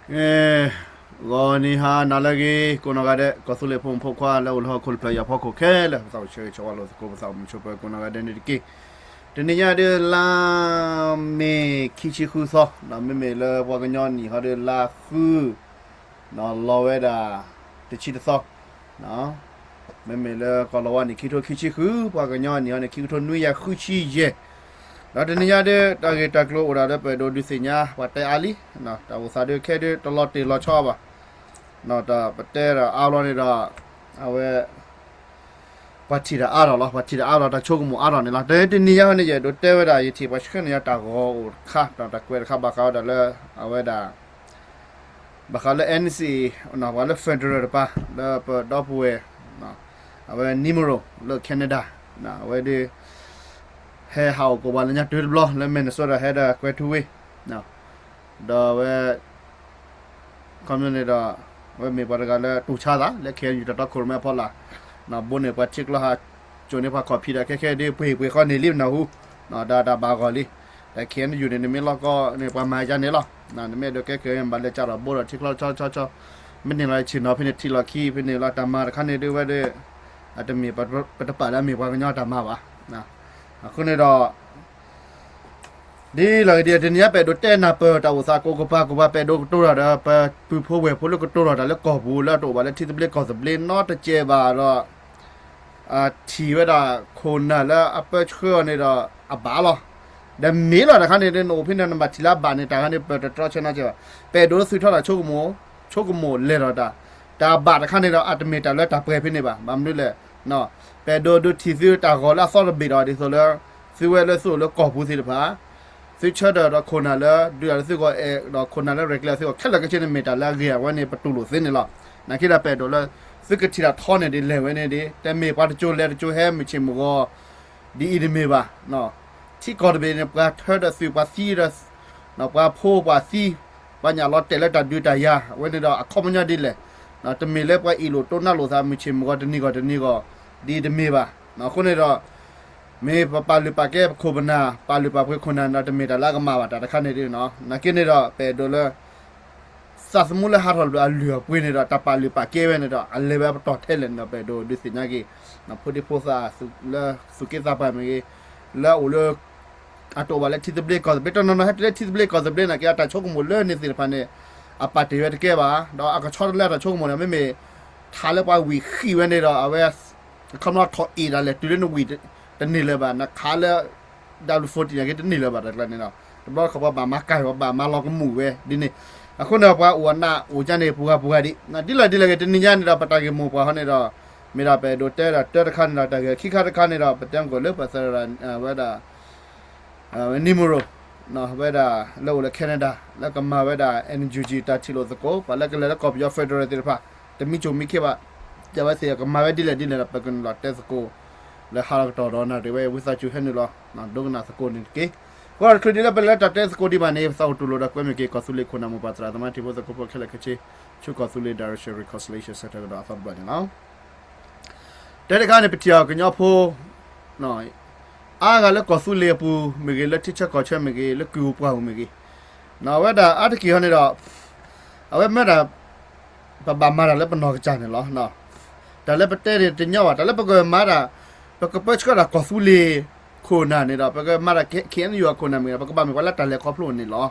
အဲ, ဂီၤနံၤဟါနၤလၢအဂ့ၤ ကိးနီၢ်ဂၤဒဲး ကီၢ်သူလ့ၤဖိမုၣ်ဖိခွါလၢအိၣ်လၢဟီၣ်ခိၣ်တဖျၢၣ်ညါအဖီခိၣ်ခဲလၢာ် ပသးအိၣ်ဆၢဂ့ၤဆၢဝါလိာ်သကိး ပသးအိၣ်မုာ်ဆိးပၢၤကိးနီၢ်ဂၤဒဲးန့ၣ်တက့ၢ်. တနံၤညါဒုးလါမ့ၤခံဆံဃုသီ, မ့မ့ၢ်လၢပှၤကညီနံၣ်ဟီဒုးလါဃု လီၤဝဲဒၣ်တဆံတသီ, မ့မ့ၢ်လၢကီၢ်လီၤဝါန့ၣ် ခံကထိခံဆံဃု, ပှၤကညီနံၣ်ဟီန့ၣ် ခံကထိနွံကယၤဃုဆံယဲၢ်. ဒီးတနံၤညါဒုး တၢ်ဂ့ၢ်တၢ်ကျိၤအိၣ်ဒၣ်လၢပအဲၣ်ဒိးဒုးသ့ၣ်ညါ ပှၤတဲအါလံ, တၢ်အိၣ်သးဒုးခဲဒုးတလီၤတံၢ်လီၤဆီဘၣ်, ဒီးပတဲဒီးအါဘျီန့ၣ်ဒီး အဝဲ ပှၤထံၣ်တၢ်အါထီၣ်လီၤ, ပှၤထံၣ်တၢ်အါထီၣ် တၢ်ဆိကမိၣ်အါထီၣ်န့ၣ်လီၤ. တနံၤညါဟီန့ၣ် ယအဲၣ်ဒိးတဲဝဲဒၣ် ယထံၣ်ပှၤဆှၢန့ၢ်ယၤတၢ်ဂီၤအိၣ်တခါ ဒီးတၢ်ကွဲးတခါဘၣ်ဃးဝဲဒၣ်လၢ အဝဲဒၣ် ဘၣ်ဃးလၢ N C A ပှၤလၢ federal တပၤ လၢပဒီပုၢ်ဝဲၢ် အဝဲ Nimro လၢ Canada အဝဲဒုး ဟဲဟးအိၣ်ကိးပှၤလၢညါတုၤတဘျီလၢ Minnesota ဟဲဒီးကွဲၤထူဝ့ၣ် ဒီးအဝဲ ခီပညီန့ၣ်ဒီး အဝဲမ့ၢ်ပှၤတဂၤလၢတူၢ်ဆါသးလၢ K N U တၢ်တီခိၣ်ရိၣ်မဲအဖီလာ်, ဘိးန့ၢ်ပှၤထံကျိဟး ကိန့ၢ်ပှၤခီၣ်ဖံးဒီးခဲခဲဒုး ပှ့ၤပှ့ၤဃီန့ၣ်လံနၢ်ဟူ, ဒီးတၢ်ဘၣ်ဂီၢ်လံ. ဒီး K N U န့ၣ် နမ့ၢ်လီၢ်ကီန့ၣ် ပှၤမၤယါန့ၣ်လီၤ. နမ့ၢ်အဲၣ်ဒိးကဲက့ၤ ဘၣ်လဲၤကးထီၣ်ဘိဒီးထံကျိဆီဆီဆီ, မ့ၢ်န့ၢ်လီၤဆ့ၣ်နီၤဖဲန့ၣ်ထံၣ်လီၤခံ ဖဲန့ၣ်လီၤတၢ်မၤတခါန့ၣ်ဒုးဝဲဒၣ် အတမ့ၢ်ပတပာ်လၢအမ့ၢ်ပှၤကညီတၢ်မၤဘၣ်. အဃိန့ၣ်ဒီး ဒ်လီၤဂ့ၤဒ် တနံၤညါပအဲၣ်ဒိးတဲနၢ်ပၢၢ်တၢ်အိၣ်သးကိးကပၤကိးပၤ ပအဲၣ်ဒိးကတိၤတၢ်ဒီး ပပုၢ်ဖိဝဲၢ်ဖိလၢကတိၤထီၣ်တၢ်လၢကီၢ်ပူၤ လၢအတအိၣ်ဘၣ်လၢထံသဘျ့ကီၢ်သဘျ့နီတစဲးဘၣ်ဒီး ထံၣ်ဝဲဒၣ်ခိၣ်နၢ်လၢအပၢဆှၢအီၤန့ၣ်ဒီး အဘၣ်လီၤ. ဒီးမ့ၢ်လီၤတခါန့ၣ် နအိၣ်ဖဲန့ၣ် နဘၣ်ထံၣ်လၢအဘၣ်န့ၣ် တၢ်ခါန့ၣ် ပတတြီဆၢနီတစဲးဘၣ်. ပအဲၣ်ဒိးသုးထီၣ်တၢ်ဆိကမိၣ်, ဆိကမိၣ်လဲၤထီၣ်တၢ်, တၢ်ဘၣ်တခါန့ၣ်ဒီး အတမ့ၢ်တၢ်လၢတၢ်ပှဲၤဖဲန့ၣ်ဘၣ်. ဘၣ်မနုၤလဲၣ်, ပအဲၣ်ဒိးဒုးထံၣ်သုတၢ်ဂီၤလၢအသီတဘ့ၣ်ဒီး ဒ်သိးလၢ သုဝဲလၢသုအိၣ်လၢကီၢ်ပူၤသ့ၣ်တဖၣ် သုဆၢထၢၣ်ဒီးခိၣ်နၢ်လၢ ဒုးတၢ်လၢသုဂီၢ်အဲၣ် ဒီးခိၣ်နၢ်လၢရဲၣ်ကျဲၤသုဂီၢ်ခဲလၢာ်ခဲဆ့န့ၣ် မ့ၢ်တၢ်လၢအဂ့ၤအဝဲန့ၣ် ပတူၢ်လိာ်သ့န့ၣ်လီၤ. နာ်က့ဒီးပအဲၣ်ဒိးလၢ သုကထံၣ်တၢ်ထီန့ၣ်ဒ်လဲၣ်ဝဲန့ၣ်ဒ် တမ့ၢ်ပှၤတကၠိလဲၤတကၠိဟဲမုၢ်ဆ့ၣ်မုၢ်ဂီၤ ဒ်အံၤတမ့ၢ်ဘၣ်. ထံကီၢ်တဘ့ၣ်န့ၣ် ပှၤထၢဒီးသုးပှၤသံဒီး ပှၤဖိပှၤသံ ပှၤညၣ်လီၤတဲာ်လၢတၢ်ဒုးတၢ်ယၤ အဝဲန့ၣ်ဒီးအခီပညီဒ်လဲၣ်. တမ့ၢ်လၢပှၤအ့ၣ်လိာ်တိၢ်နါလိာ်သးမုၢ်ဆ့ၣ်မုၢ်ဂီၤတနံၤဂီၢ်တနံၤဂီၢ် ဒ်အံၤတမ့ၢ်ဘၣ်. အဃိန့ၣ်ဒီး မ့ၢ်ပပာ်လုၢ်ပာ်ကဲပခိၣ်ပနၢ် ပာ်လုၢ်ပာ်ပှ့ၤခိၣ်နၢ်န့ၣ်ဒီး တမ့ၢ်တၢ်လၢအကမၣ်ဘၣ်တၢ်တခါန့ၣ်ဒ်န့ၣ်. နာ်က့န့ၣ်ဒီး ပအဲၣ်ဒိးလၢ သးသမူလၢဟးထီၣ်လၢအလုၢ်အပှ့ၤန့ၣ်ဒီး တၢ်ပာ်လုၢ်ပာ်ကဲဝဲန့ၣ်ဒီး အလဲၤဝဲပတီၢ်ထဲလဲၣ်န့ၣ်ဒီး ပအဲၣ်ဒိးဒုးသ့ၣ်ညါက့ၤ ဖိဒံဖိသၣ်လၢသူၣ်က့သးပှၢ်မ့ၢ်ဂ့ၤ, လၢအအိၣ်လၢ အတအိၣ်ဘၣ်လၢထံသဘျ့ကီၢ်သဘျ့ တနီၤနီၤဟဲတုၤလၢထံသဘျ့ကီၢ်သဘျ့နာ်က့ အတၢ်ဆိကမိၣ်လၢန့ၣ်သ့ၣ်တဖၣ်န့ၣ် အပာ်တ့ၢ်ဝဲတကဲဘၣ်. ဒီးအကဆီတလဲအတၢ်ဆိကမိၣ်န့ၣ် မ့မ့ၢ် ထးလၢပှၤဝံၣ်ဃံးဝဲန့ၣ်ဒီး အဝဲ အခီပညီထီၣ်အ့ၣ်ဒၣ်လဲာ်တုၤလၢနဝံၣ်တန့ၢ်လၢၤဘၣ် နခးလၢ W forty နာ်က့တန့ၢ်လၢၤဘၣ်တၢ်ကျါန့ၣ်ဒီး တဘျီတခီပှၤဘၣ်မၤကၢ်ပှၤဘၣ်မၤလီၤကမူၣ်ဝဲဒ်န့ၣ်. အဃိန့ၣ်ပှၤအိၣ်အနၢ်အိၣ်ကန့ၣ် ပှၤပှၤဒ် ဒ်လဲၣ်ဒ်လဲၣ်ဂ့ၤ တနံၤညါန့ၣ်ဒီး ပတၢ်ဂ့ၢ်မိၢ်ပှၢ်ဟီန့ၣ်ဒီး မ့ၢ်ဒၣ်ပအဲၣ်ဒိးတဲဒၣ်တၢတခါန့ၣ်ဒီး တၢ်ဂ့ၢ်ခံခါတခါန့ၣ်ဒီး ပတဲမ့ၢ်ကီးလၢပသရၣ်ဝဲဒၣ် Nimro ဝဲဒၣ်လၢအိၣ်လၢ Canada လၢကမၤဝဲဒၣ် N U G တၢ်ထံၣ်လိာ်သကိး ပှၤလၢကလဲၤလၢကီၢ်ပယီၤ federal သ့ၣ်တဖၣ် တမံၤစိၤမံၤခံဘၣ် တဲဝဲသ့ၣ်ကမၤဝဲဒ်လဲၣ်ဒ်လဲၣ်ဒီး ပကနုာ်လီၤတဲသကိး လၢဟါလီၤကတီၢ်ဒီးနၢ်တ့ၢ်ဝဲ ဝံသးစူၤဟဲနုာ်လီၤ ဒိကနၣ်သကိးန့ၣ်တက့ၢ်. အဃိတချုးဒ်လၢပလဲၤလၢတၢ်တဲသကိးဒံးဘၣ်န့ၣ် ပသးအိၣ်တူၢ်လိာ်ဒီးကွဲမုာ်က့ၤ ကီၢ်သူလ့ၤခိၣ်နၢ်မိၢ်ပၢ်သရၣ်သမါထံဖိသကိးဖိခဲလၢာ်ခဲဆ့ ဆူကီၢ်သူလ့ၤ Direction Reconciliation Center ကဒီးအသီတဘျီန့ၣ်လီၤ. တဲတခါန့ၣ် ပထံၣ်အီၤကညီဖိ အါဂၤလၢကီၢ်သူလ့ၤအပူၤမ့ၢ်ဂ့ၤ လၢထံဆၢကီၢ်ဆၢမ့ၢ်ဂ့ၤ လၢကုၢ်ပှၢ်ပူၤမ့ၢ်ဂ့ၤ, အဝဲဒၣ်အါတက့ၢ်ဟီန့ၣ်ဒီး အဝဲမ့ၢ်ဒၣ် ပဘၣ်မၤတၢ်လၢပနီၢ်ကစၢ်န့ၣ်လီၤ. တၢ်လၢပတဲန့ၣ်တညီဘၣ် တၢ်လၢပကမၤတၢ် ပကပၢဆှၢတၢ်ကီၢ်သူလ့ၤခိၣ်နၢ်န့ၣ်ဒီး ပကမၤတၢ် K N U အခိၣ်နၢ်မ့ၢ်ဂ့ၤ ပကဘၣ်မ့ၢ်ပှၤလၢတၢ်လဲၤခီဖျိန့ၣ်လီၤ.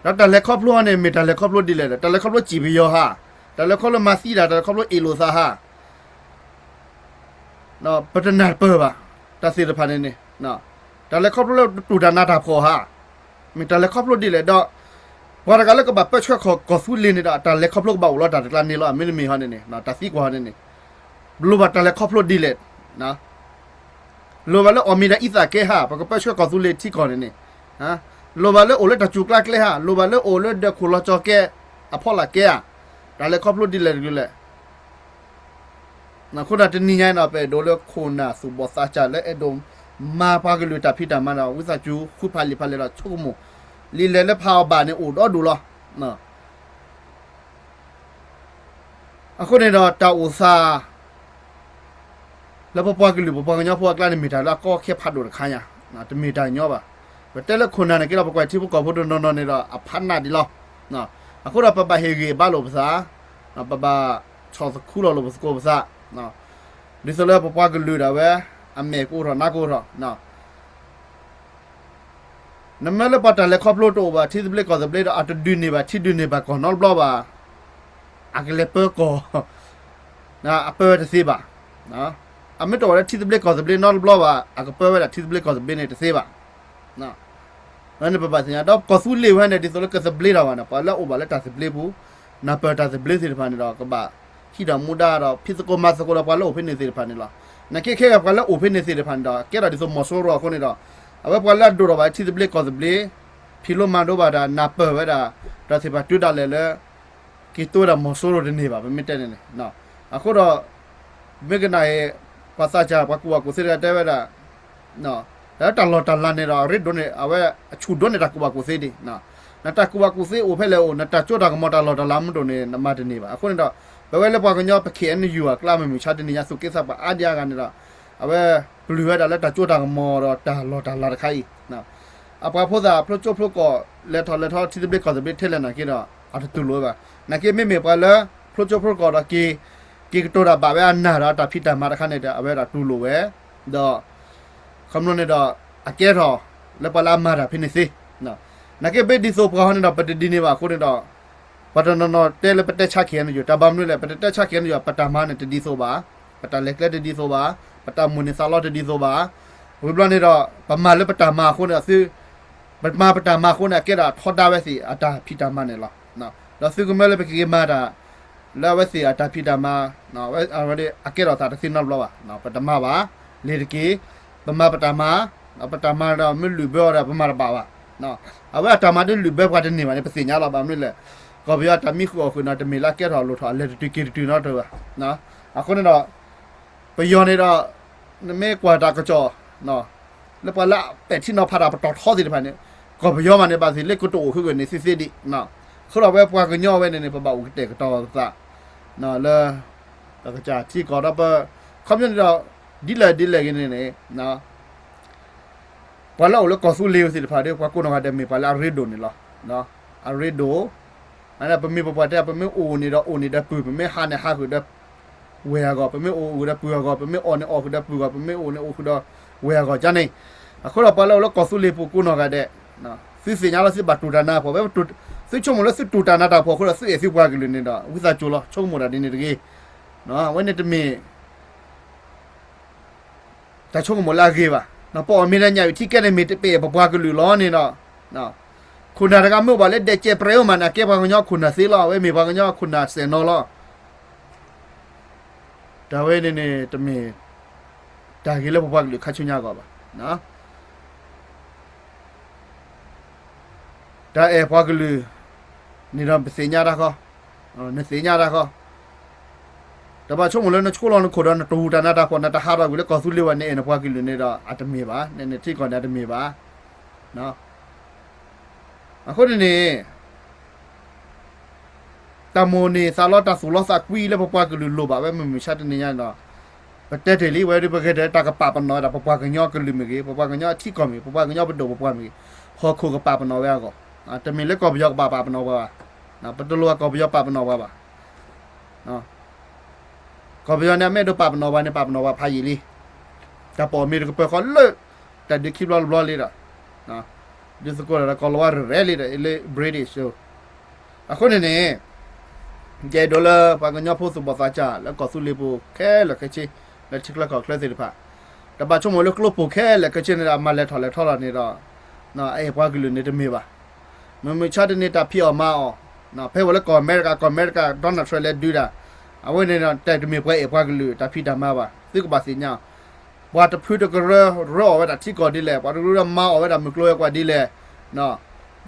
ဒီးတၢ်လဲၤခီဖျိန့ၣ် မ့ၢ်တၢ်လဲၤခီဖျိဒ်လဲၣ်ဒီး တၢ်လဲၤခီဖျိစံၣ်ပယီၤဟါ, တၢ်လဲၤခီဖျိမၤသံတၢ်, တၢ်လဲၤခီဖျိအ့ၣ်လိာ်သးဟါ, ပတနၢ်ပၢၢ်ဘၣ်, တၢ်သ့ၣ်တဖၣ်န့ၣ်န့ၣ်, တၢ်လဲၤခီဖျိလၢတူၢ်တၢ်နးတၢ်ဖှီၣ်ဟါ, မ့ၢ်တၢ်လဲၤခီဖျိဒ်လဲၣ်ဒီး ပှၤတဂၤလၢကဘၣ်ပၢဆှၢကီၢ်သူလ့ၤန့ၣ်ဒီး တၢ်လဲၤခီဖျိကဘၣ်အိၣ်လီၤတၢ်တကျါန့ၣ်လီၤ. မ့တမ့ၢ်ဟီန့ၣ်န့ၣ် တၢ်သံကွၢ်ဟီန့ၣ်န့ၣ် လိၣ်ဘၣ်တၢ်လဲၤခီဖျိဒ်လဲၣ် လိၣ်ဘၣ်လၢအီၣ်မ့ၤဒီးအံသၣ်ကဲဟါ, ပကပၢဆှၢကီၢ်သူလ့ၤထံကီၢ်န့ၣ်န့ၣ်, လိၣ်ဘၣ်လၢအိၣ်လၢတၢ်စူၤကျါကျဲဟါ, လိၣ်ဘၣ်လၢအိၣ်လၢဒၢးခိၣ်လီၤကၠီၤကဲ အဖီလာ်ကဲဧါ, တၢ်လဲၤခီဖျိဒ်လဲၣ်တကလုာ်လဲၣ်. အဃိဒီးတနံၤညါအံၤဒီး ပအဲၣ်ဒိးလၢခိၣ်နၢ်သူၣ်ဘီၣ်သးစၢ်လၢအဲၣ်ဒိးမၤပှၤကလုာ်တၢ်ဖံးတၢ်မၤဒီး ဝံသးစူၤဃုဖးလံာ်ဖးလဲၢ်ဒီးဆိကမိၣ်, လံာ်လဲၢ်လၢဖးအီၤဘၣ်န့ၣ်အိၣ်ဒီဒူၣ်လီၤ. အဃိန့ၣ်ဒီး တၢ်အိၣ်သး လၢပပှၤကလုာ် ပပှၤကညီဖိအကျါန့ၣ် မ့ၢ်တၢ်လၢအကီအခဲဖးဒိၣ်တခါညါ, တမ့ၢ်တၢ်ညီဘၣ်. ပတဲလၢခိၣ်နၢ်န့ၣ်က့ဒီး ပကွၢ်ထံဖိကီၢ်ဖိတနီၤနီၤန့ၣ်ဒီး အဖးနးဒံးလီၤ. အဃိဒီးပဘၣ်ဟ့ၣ်ဂံၢ်ဘါလိာ်ပသး, ပဘၣ်ဆီၣ်သခူလိာ်လိာ်ပသကိးပသး, ဒ်သိးလၢပပှၤကလုာ်ဒၣ်ဝဲ အမဲာ်ကအိၣ်ထီၣ်နါကအိၣ်ထီၣ် နမ့ၢ်လၢပှၤတၢ်လဲၤခီဖျိတအိၣ်ဘၣ် ထံသဘျ့ကီၢ်သဘျ့ဒီး အတဒုးန့ၢ်ဘၣ် ထံဒုးန့ၢ်ဘၣ်ကီၢ်နီတဘျီဘၣ်, အကလဲၤပၢကီၢ် အပၢဝဲတသ့ဘၣ်. အမ့ၢ်တအိၣ်လၢထံသဘျ့ကီၢ်သဘျ့နီတဘျီဘၣ် အကပၢဝဲဒၣ်ထံသဘျ့ကီၢ်သဘျ့န့ၣ်တသ့ဘၣ်. န့ၣ်ပဘၣ်သ့ၣ်ညါ ဒီးကီၢ်သူလ့ၤဝဲန့ၣ် ဒ်သိးလၢကသဘျ့ထီၣ်ဘၣ်န့ၣ် ပှၤလၢအအိၣ်ဘၣ်လၢတၢ်သဘျ့ပူၤ, နၢ်ပၢၢ်တၢ်သဘျ့သ့ၣ်တဖၣ်န့ၣ်ဒီး ကဘၣ်ဟံးဒီးမူဒါဒီး ဖံးသကိးမၤသကိးဒီးပှၤလၢအိၣ်ဖဲန့ၣ်သ့ၣ်တဖၣ်န့ၣ်လီၤ. နာ်က့ခဲဂၤပှၤလၢအိၣ်ဖဲန့ၣ်သ့ၣ်တဖၣ်န့ၣ်ဒီး ကဲထီၣ်ဒ်သိးမီၤစိရိၤအဃိန့ၣ်ဒီး အဝဲပှၤလၢအဒိၣ်ထီၣ်ဘၣ်ထံသဘျ့ကီၢ်သဘျ့ ဖံးလိမၤဒိဘၣ်တၢ် နၢ်ပၢၢ်ဝဲဒၣ် ဒီးသ့ၣ်တဖၣ်တုၤဒၣ်လဲာ်လၢ က့ၤတိဝဲဒၣ်မီၤစိရိၤတန့ၢ်ဘၣ် ပမ့ၢ်တဲန့ၣ်န့ၣ်. အဃိဒီး မ့ၢ်ကနၣ်အံၤ ပှၤသးစၢ် ပှၤကူၣ်ဘၣ်ကူၣ်သ့တဂၤတဲဝဲဒၣ် တၢ်လီၢ်တၢ်လၤန့ၣ်ဒီး အရ့ဒိၣ်န့ၢ် အဝဲအဆူၣ်ဒိၣ်န့ၢ်တၢ်ကူၣ်ဘၣ်ကူၣ်သ့ဒံး. နတၢ်ကူၣ်ဘၣ်ကူၣ်သ့အိၣ်ဖဲလဲၣ်အိၣ် နတၢ်စိတၢ်ကမီၤတၢ်လီၢ်တၢ်လၤမ့ၢ်တအိၣ်န့ၣ် နမၤတန့ၢ်ဘၣ်. အဃိန့ၣ်ဒီး ပဝဲလၢပှၤကညီပ ခ့ၣ်အဲၣ်ယူၣ် အကျါ မုၢ်မုၢ်ဆါတနံၤညါ သူၣ်က့သးပှၢ်အါဒံအါဂၤန့ၣ်ဒီး အဝဲပျုၢ်ဝဲဒၣ်လၢတၢ်စိတၢ်ကမီၤဒီးတၢ်လီၢ်တၢ်လၤတခါအံၤ အပှၤဖိသၣ်ဖျိကၠိဖျိကီၢ် လဲၤထီၣ်လဲၤထီထံသဘျ့ကီၢ်သဘျ့ထဲလဲၣ်နာ်က့ဒီး အတတူၢ်လိာ်ဝဲဘၣ်. နာ်က့မ့မ့ၢ်ပှၤလၢ ဖျိကၠိဖျိကီၢ်ဒီးက့ၤ က့ၤကတိၤတၢ်ဘၣ်ဝဲအနၢ်ဒီးတၢ်ဖံးတၢ်မၤတခါန့ၣ်ဒီး အဝဲဒၣ်တူၢ်လိာ်ဝဲ ဒီး ခီဖျိန့ၣ်ဒီး အကဲထီၣ် လၢပှၤလၢအမၤတၢ်ဖဲန့ၣ်သ့ နာ်က့ဘၣ်ဒ်သိးပှၤဟီန့ၣ်ဒီး ပတဒ်န့ၢ်ဘၣ်အဃိန့ၣ်ဒီး ပှၤတနီၤနီၤတဲလၢပတဲဆါ ခ့ၣ်အဲၣ်ယူၣ် တၢ်ဘၣ်မနုၤလဲၣ် ပတတဲဆါ ခ့ၣ်အဲၣ်ယူၣ် ပတၢ်မၤန့ၣ်တဒ်သိးဘၣ်, ပတၢ်လဲၤကျဲတဒ်သိးဘၣ်, ပတၢ်မိၣ်န့ၢ်သးလီတဒ်သိးဘၣ်. ဝံၤဘျီန့ၣ်ဒီး ပမၤလၢပတၢ်မၤအဃိန့ၣ်ဒီး သု ပမၤပတၢ်မၤအဃိန့ၣ် အကဲဒၣ်ထီဒါဝဲသ့ၣ်အတၢ်ဖံးတၢ်မၤန့ၣ်လီၤ. ဒီးသုကမၢလၢပကက့ၤမၤတၢ် လၢအဝဲသ့ၣ်အတၢ်ဖံးတၢ်မၤ အကဲထီၣ်သးတသ့နီတဘျီဘၣ်. ပတမၤဘၣ်, လ့ၤတက့ၢ်, ပမၤပတၢ်မၤ, ပတၢ်မၤဒီးမ့ၢ်လုၢ်ဘၢအီၤဒီး ပမၤတဘၣ်ဘၣ်. အဝဲအတၢ်မၤဒ်လုၢ်ဘၢပှၤတန့ၢ်ဘၣ်န့ၣ် ပသ့ၣ်ညါလီၤ. ဘၣ်မနုၤလဲၣ်, ကီၢ်ပယီၤအတၢ်မံဃုာ်အီၣ်ဃုာ်န့ၣ် တမ့ၢ်လၢအကဲထီၣ်လိၣ်ထီၣ်အလဲၤတတုၤက့ၤတတုၤနီတဘၣ်. အဃိန့ၣ်ဒီး ပယီၤန့ၣ်ဒီး နမ့ၢ်ကွၢ်တၢ်ကစီၣ် လၢပှၤလၢပဲာ်ထံနီၤဖးတၢ်ပတီၢ်ထီသ့ၣ်တဖၣ်န့ၣ် ကီၢ်ပယီၤမးန့ၣ် ဘၣ်သ့ၣ်လၢကတိၤအိၣ်ဃုာ်ဂ့ၤန့ၣ်သ့သ့ဒံး. အဃိဒီးဝဲပှၤကညီဝဲန့ၣ်န့ၣ် ပဘၣ်အိၣ်ကတဲာ်ကတီၤသး လၢ ပကစၢ်ထံကီၢ်ဒီးပ ခီပညီန့ၣ်ဒီး ဒ်လဲၣ်ဒ်လဲၣ်ဂ့ၤန့ၣ်န့ၣ် ပှၤလၢအအိၣ်လၢကီၢ်သူလ့ၤဝဲသ့ၣ်တဖၣ်ဒီး ပှၤကိးနီၢ်ဂၤဒဲးမ့ၢ်ပှၤလၢအရ့ဒိၣ်န့ၣ်လီၤ. အရ့ဒိၣ် ပမ့ၢ်ပပှၤတဲ ပမ့ၢ်အိၣ်န့ၣ်ဒီးအိၣ်န့ၣ်ဒီးပုၢ်, ပမ့ၢ်ဟးန့ၣ်ဟးဃုာ်ဒီး ဝဲၢ်အဂီၢ်, ပမ့ၢ်အိၣ်န့ၣ်အိၣ်ဃုာ်ဒီးပုၢ်အဂီၢ်, ပမ့ၢ်အိၣ်န့ၣ်အိၣ်ဃုာ်ဒီးဝဲၢ်အဂီၢ်န့ၣ်. အဃိဒီးပှၤလၢအအိၣ်လၢကီၢ်သူလ့ၤပူၤကိးနီၢ်ဂၤဒဲး သုသ့ၣ်ညါလီၤ သုဘၣ်တူၢ်တၢ်နါအဖှိၣ်, သုဆိကမိၣ်လၢသုတူၢ်တၢ်နါတၢ်ဖှိၣ်အဃိဒီး သုအဲၣ်သုပှၤကလုာ်န့ၣ်ဒီး ဝံသးစူၤလီၤ ဆိကမိၣ်တၢ်ဒ်န့ၣ်တဂ့ၤ. အဝဲန့ၣ်တမ့ၢ် တၢ်ဆိကမိၣ်လၢအဂ့ၤဘၣ်. ပအီၣ်မ့ၤဒီးညၣ်အုၣ်ထံကဲန့ၣ် မ့ၢ်တပဲာ်ပပှၤကလုာ်လီၤန့ၣ်ဒီး ခိၣ်နၢ်တဂၤမ့ၢ်အိၣ်ဘၣ်လၢဒဲးကဲးပြဲၤအိၣ်မးန့ၣ် အကဲပှၤကညီခိၣ်နၢ်သ့လီၤ. အဝဲမ့ၢ်ပှၤကညီခိၣ်နၢ်စဲၣ်နီၤလီၤ. တၢ်ဝဲန့ၣ်န့ၣ် တမ့ၢ်တၢ်ဂ့ၤလၢပပှၤကလုာ်ခါဆူညါအဂီၢ်ဘၣ်. တၢ်အဲၣ်ပှၤကလုာ်န့ၣ်ဒီး ပသ့ၣ်ညါတၢ်ဃီ, နသ့ၣ်ညါတၢ်ဃီ, တဘၣ်ဆိကမိၣ်လၢနဆိလီၤနခိၣ်ဒီး နတဟူးတၢ်နါတၢ်ဖှိၣ် နတဟးထီၣ်ကွံာ်လၢကီၢ်သူလ့ၤဝဲ နအဲၣ်နပှၤကလုာ်န့ၣ်ဒီး အတမ့ၢ်ဘၣ်, နထံကီၢ်န့ၣ်အတမ့ၢ်ဘၣ်. အဃိန့ၣ်န့ၣ် တၢ်မိၣ်န့ၢ်သးလီတၢ်သူၣ်လီသးကွံလၢပပှၤကလုာ်လိၣ်ဘၣ်ဝဲ မုၢ်မဆါတနံၤညါန့ၣ်ဒီး ပတဲတ့ၢ်လံ ဝဲဒၣ်ပဂဲၤတၢ်တၢ်ကပာ်ပနီၣ်ဝဲဒၣ် ပပှၤကညီကလုာ်မ့ၢ်ဂ့ၤ, ပပှၤကညီထံကီၢ်မ့ၢ်, ပပှၤကညီပဒိၣ်ပပှၢ်မ့ၢ်ဂ့ၤ, ဟီၣ်ခိၣ်ကပာ်ပနီၣ်ဝဲအဂီၢ်, တမ့ၢ်လၢကီၢ်ပယီၤကဘၣ်ပာ်ပနီၣ်ပှၤဘၣ်, ပတလိၣ်ဘၣ်ကီၢ်ပယီၤပာ်ပနီၣ်ပှၤဘၣ်. ကီၢ်ပယီၤန့ၣ် အမ့ၢ်ဒိးပာ်ပနီၣ်ပှၤန့ၣ် ပာ်ပနီၣ်ပှၤဖးယံာ်လံ. တၢ်ပိာ်မ့ၢ်တကပၢၤဃီလၢ တၢ်ဒုးခံဘျီတဘျီလံဒီး ဒုးသကိးဒီးကီၢ်လီၤဝါရဲၣ်ရဲၣ်လံဒီး လၢ British အဃိန့ၣ်န့ၣ် ယအဲၣ်ဒိးလၢပှၤကညီဖိသူၣ်ဘီၣ်သးစၢ် လၢကီၢ်သူလ့ၤပူၤခဲလၢာ်ခဲဆ့ လၢထံချၢကီၢ်ချၢသ့ၣ်တဖၣ် တဘၣ်ဆိကမိၣ်လၢကျိပိာ်ခဲလၢာ်ခဲဆ့န့ၣ်ဒီး အမၤလဲၤထီၣ်လဲၤထီလီၤန့ၣ်ဒီး အအဲၣ်ပှၤကလုာ်န့ၣ်တမ့ၢ်ဘၣ်. မုၢ်မဆါတနံၤတၢ်ဖံးအီၣ်မၤအီၣ် ဖဲဝဲလၢကီၢ်အမဲရကၤ ကီၢ်အမဲရကၤ Donald Trump လဲၤဒုးတၢ် အဝဲန့ၣ်ဒီး တမ့ၢ်ပှၤအဲၣ်ပှၤကလုာ်တၢ်ဖံးတၢ်မၤဘၣ် သုကဘၣ်သ့ၣ်ညါ ပှၤတဖုတကရၢ ရၢအီၣ်ဝဲဒၣ်ထံကီၢ်ဒ်လဲၣ်, ပှၤတကရၢမၤအီၣ်ဝဲဒၣ်မုၢ်ကျိၤဝဲၤကွာ်ဒ်လဲၣ်, ဒီ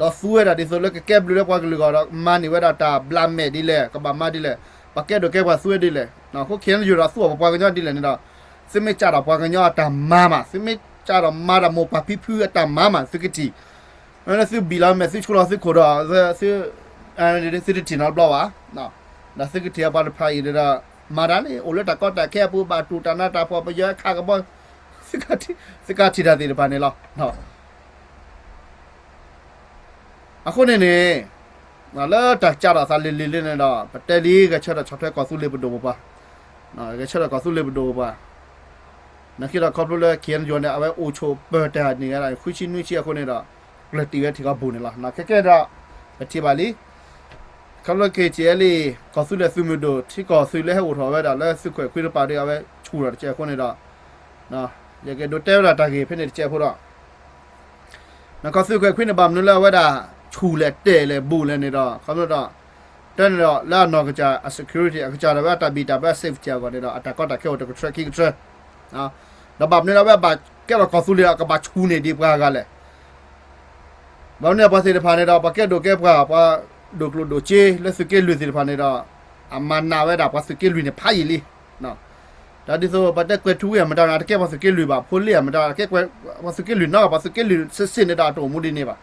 းသူဝဲဒၣ်ဒ်သိးလၢကကဲဘျုးလၢပှၤကလုာ်အဂီၢ်ဒီး မၤန့ၢ်ဝဲဒၣ်တၢ်ဘျးမဲာ်ဒ်လဲၣ်, ကဘၣ်မၤဒ်လဲၣ်, ပှၤကဲဒိၣ်ကဲပှၤသူဝဲဒ်လဲၣ်. အဃိ ခ့ၣ်အဲၣ်ယူၣ် ဒီးသူအီၣ်ပပှၤကညီဒ်လဲၣ်န့ၣ်ဒီး သုမ့ၢ်ကးထီၣ်ပှၤကညီအတၢ်မၤမး, သုမ့ၢ်ကးထီၣ်မၤတၢ်မိၢ်ပၢ်ဖံဖုအတၢ်မၤမး သုကထံၣ် မ့ၢ်လၢသုဘံၣ်လီၤမဲာ် သုဆှၢလီၤသုခိၣ်ဒီး သု သုတထံၣ်နီတဘျီဘၣ်. ဒီးသုကထံၣ်အပှၤတဖၣ်အံၤဒီး မၤတၢ်န့ၣ် အိၣ်လၢတၢ်ကီတၢ်ခဲအပူၤ ဘၣ်တူၢ်တၢ်နါတၢ်ဖှီၣ် ပယီၤခးကဘီ သုကထံၣ်တၢ်သ့ၣ်တဖၣ်န့ၣ်လီၤ. အဃိန့ၣ်န့ၣ် လၢတၢ်ကးထီၣ်သးလံၤလံၤလံန့ၣ်ဒီး ပတဲလံ ဂဲၤဆၢထၢၣ်ဆီၣ်ထွဲကီၢ်သူလ့ၤပဒိၣ်ပပှၢ်, ဂဲၤဆၢထၢၣ်ကီၢ်သူလ့ၤပဒိၣ်ပပှၢ်, နာ်က့ဒီးခီဖျိလၢ ခ့ၣ်အဲၣ်ယူၣ်န့ၣ် အဝဲအိၣ်ဆိးပၢၤတၢ်န့ၢ်ဝဲဒၣ် ဃုဆံနွံဆံအဃိန့ၣ်ဒီး ကျၢၢ်တံၢ်ဝဲထံကီၢ်ပူၤန့ၣ်လီၤ. ခဲကဲဒီး ပထံၣ်ဘၣ်လံ ခီဖျိ ခ့ၣ်အဲၣ်ယူၣ် ကီၢ်သူလ့ၤသုးမုၢ်ဒိၣ် ထံကီၢ်သုးလၢဟဲအိၣ်ထီၣ်ဝဲဒၣ်လၢသုးခိၣ်အဲၣ်ခွံတပၤဒီး အဝဲဆူၣ်ထီၣ်တကဲးအဃိန့ၣ်ဒီး ယကဒိးတဲဝဲဒၣ်တၢ်ဂ့ၢ်ဖဲန့ၣ်တကဲးဖိဒီး နကီၢ်သုးခိၣ်အဲၣ်ခွံန့ၣ် ဘၣ်မနုၤလၢအဝဲဒၣ် ဆူၣ်လဲၣ်တဲာ်လဲၣ်ဘူးလဲၣ်န့ၣ်ဒီး ခီဖျိဒီး တဲန့ၣ်ဒီး လၢအနီၢ်ကစၢ်အ security အကစၢ်ဒၣ်ဝဲအတၢ်ဘံၣ်တၢ်ဘၢ safety အဂီၢ်န့ၣ်ဒီး အတၢ်ကီတၢ်ခဲအိၣ်တကထၢခံကထၢ ဒီးဘၣ်မနုၤလၢအဝဲဘၣ်ကဲထီၣ်ကီၢ်သူလ့ၤဒီး ကဘၣ်ဆူၣ်န့ၢ်ဒံးပှၤဂၤလဲၣ် ဘၣ်မနုၤပှၤသ့ၣ်တဖၣ်န့ၣ်ဒီး ပှၤကဲဒိၣ်ကဲပှၢ် ပှၤဒိၣ်ကျိၣ်ဒိၣ်စ့လၢသုးက့လွံၢ်သ့ၣ်တဖၣ်န့ၣ်ဒီး အမၤနးဝဲဒၣ်ပှၤသုးက့လွံၢ်န့ၣ်ဖးယံာ်လံ. တၢ်ဒ်သိးပှၤတဲကွဲးထူဝ့ၣ်အမတၤ အတကဲပှၤသုးက့လွံၢ်ဘၣ်, ဖိလ့ၣ်အမတၤ အတကဲပှၤသုးက့လွံၢ်နီတဂၤဘၣ်, ပှၤသုးက့လွံၢ်စ့ၢ်စ့ၢ်န့ၣ်ဒီး အတအိၣ်မူဒ်န့ၣ်ဘၣ်.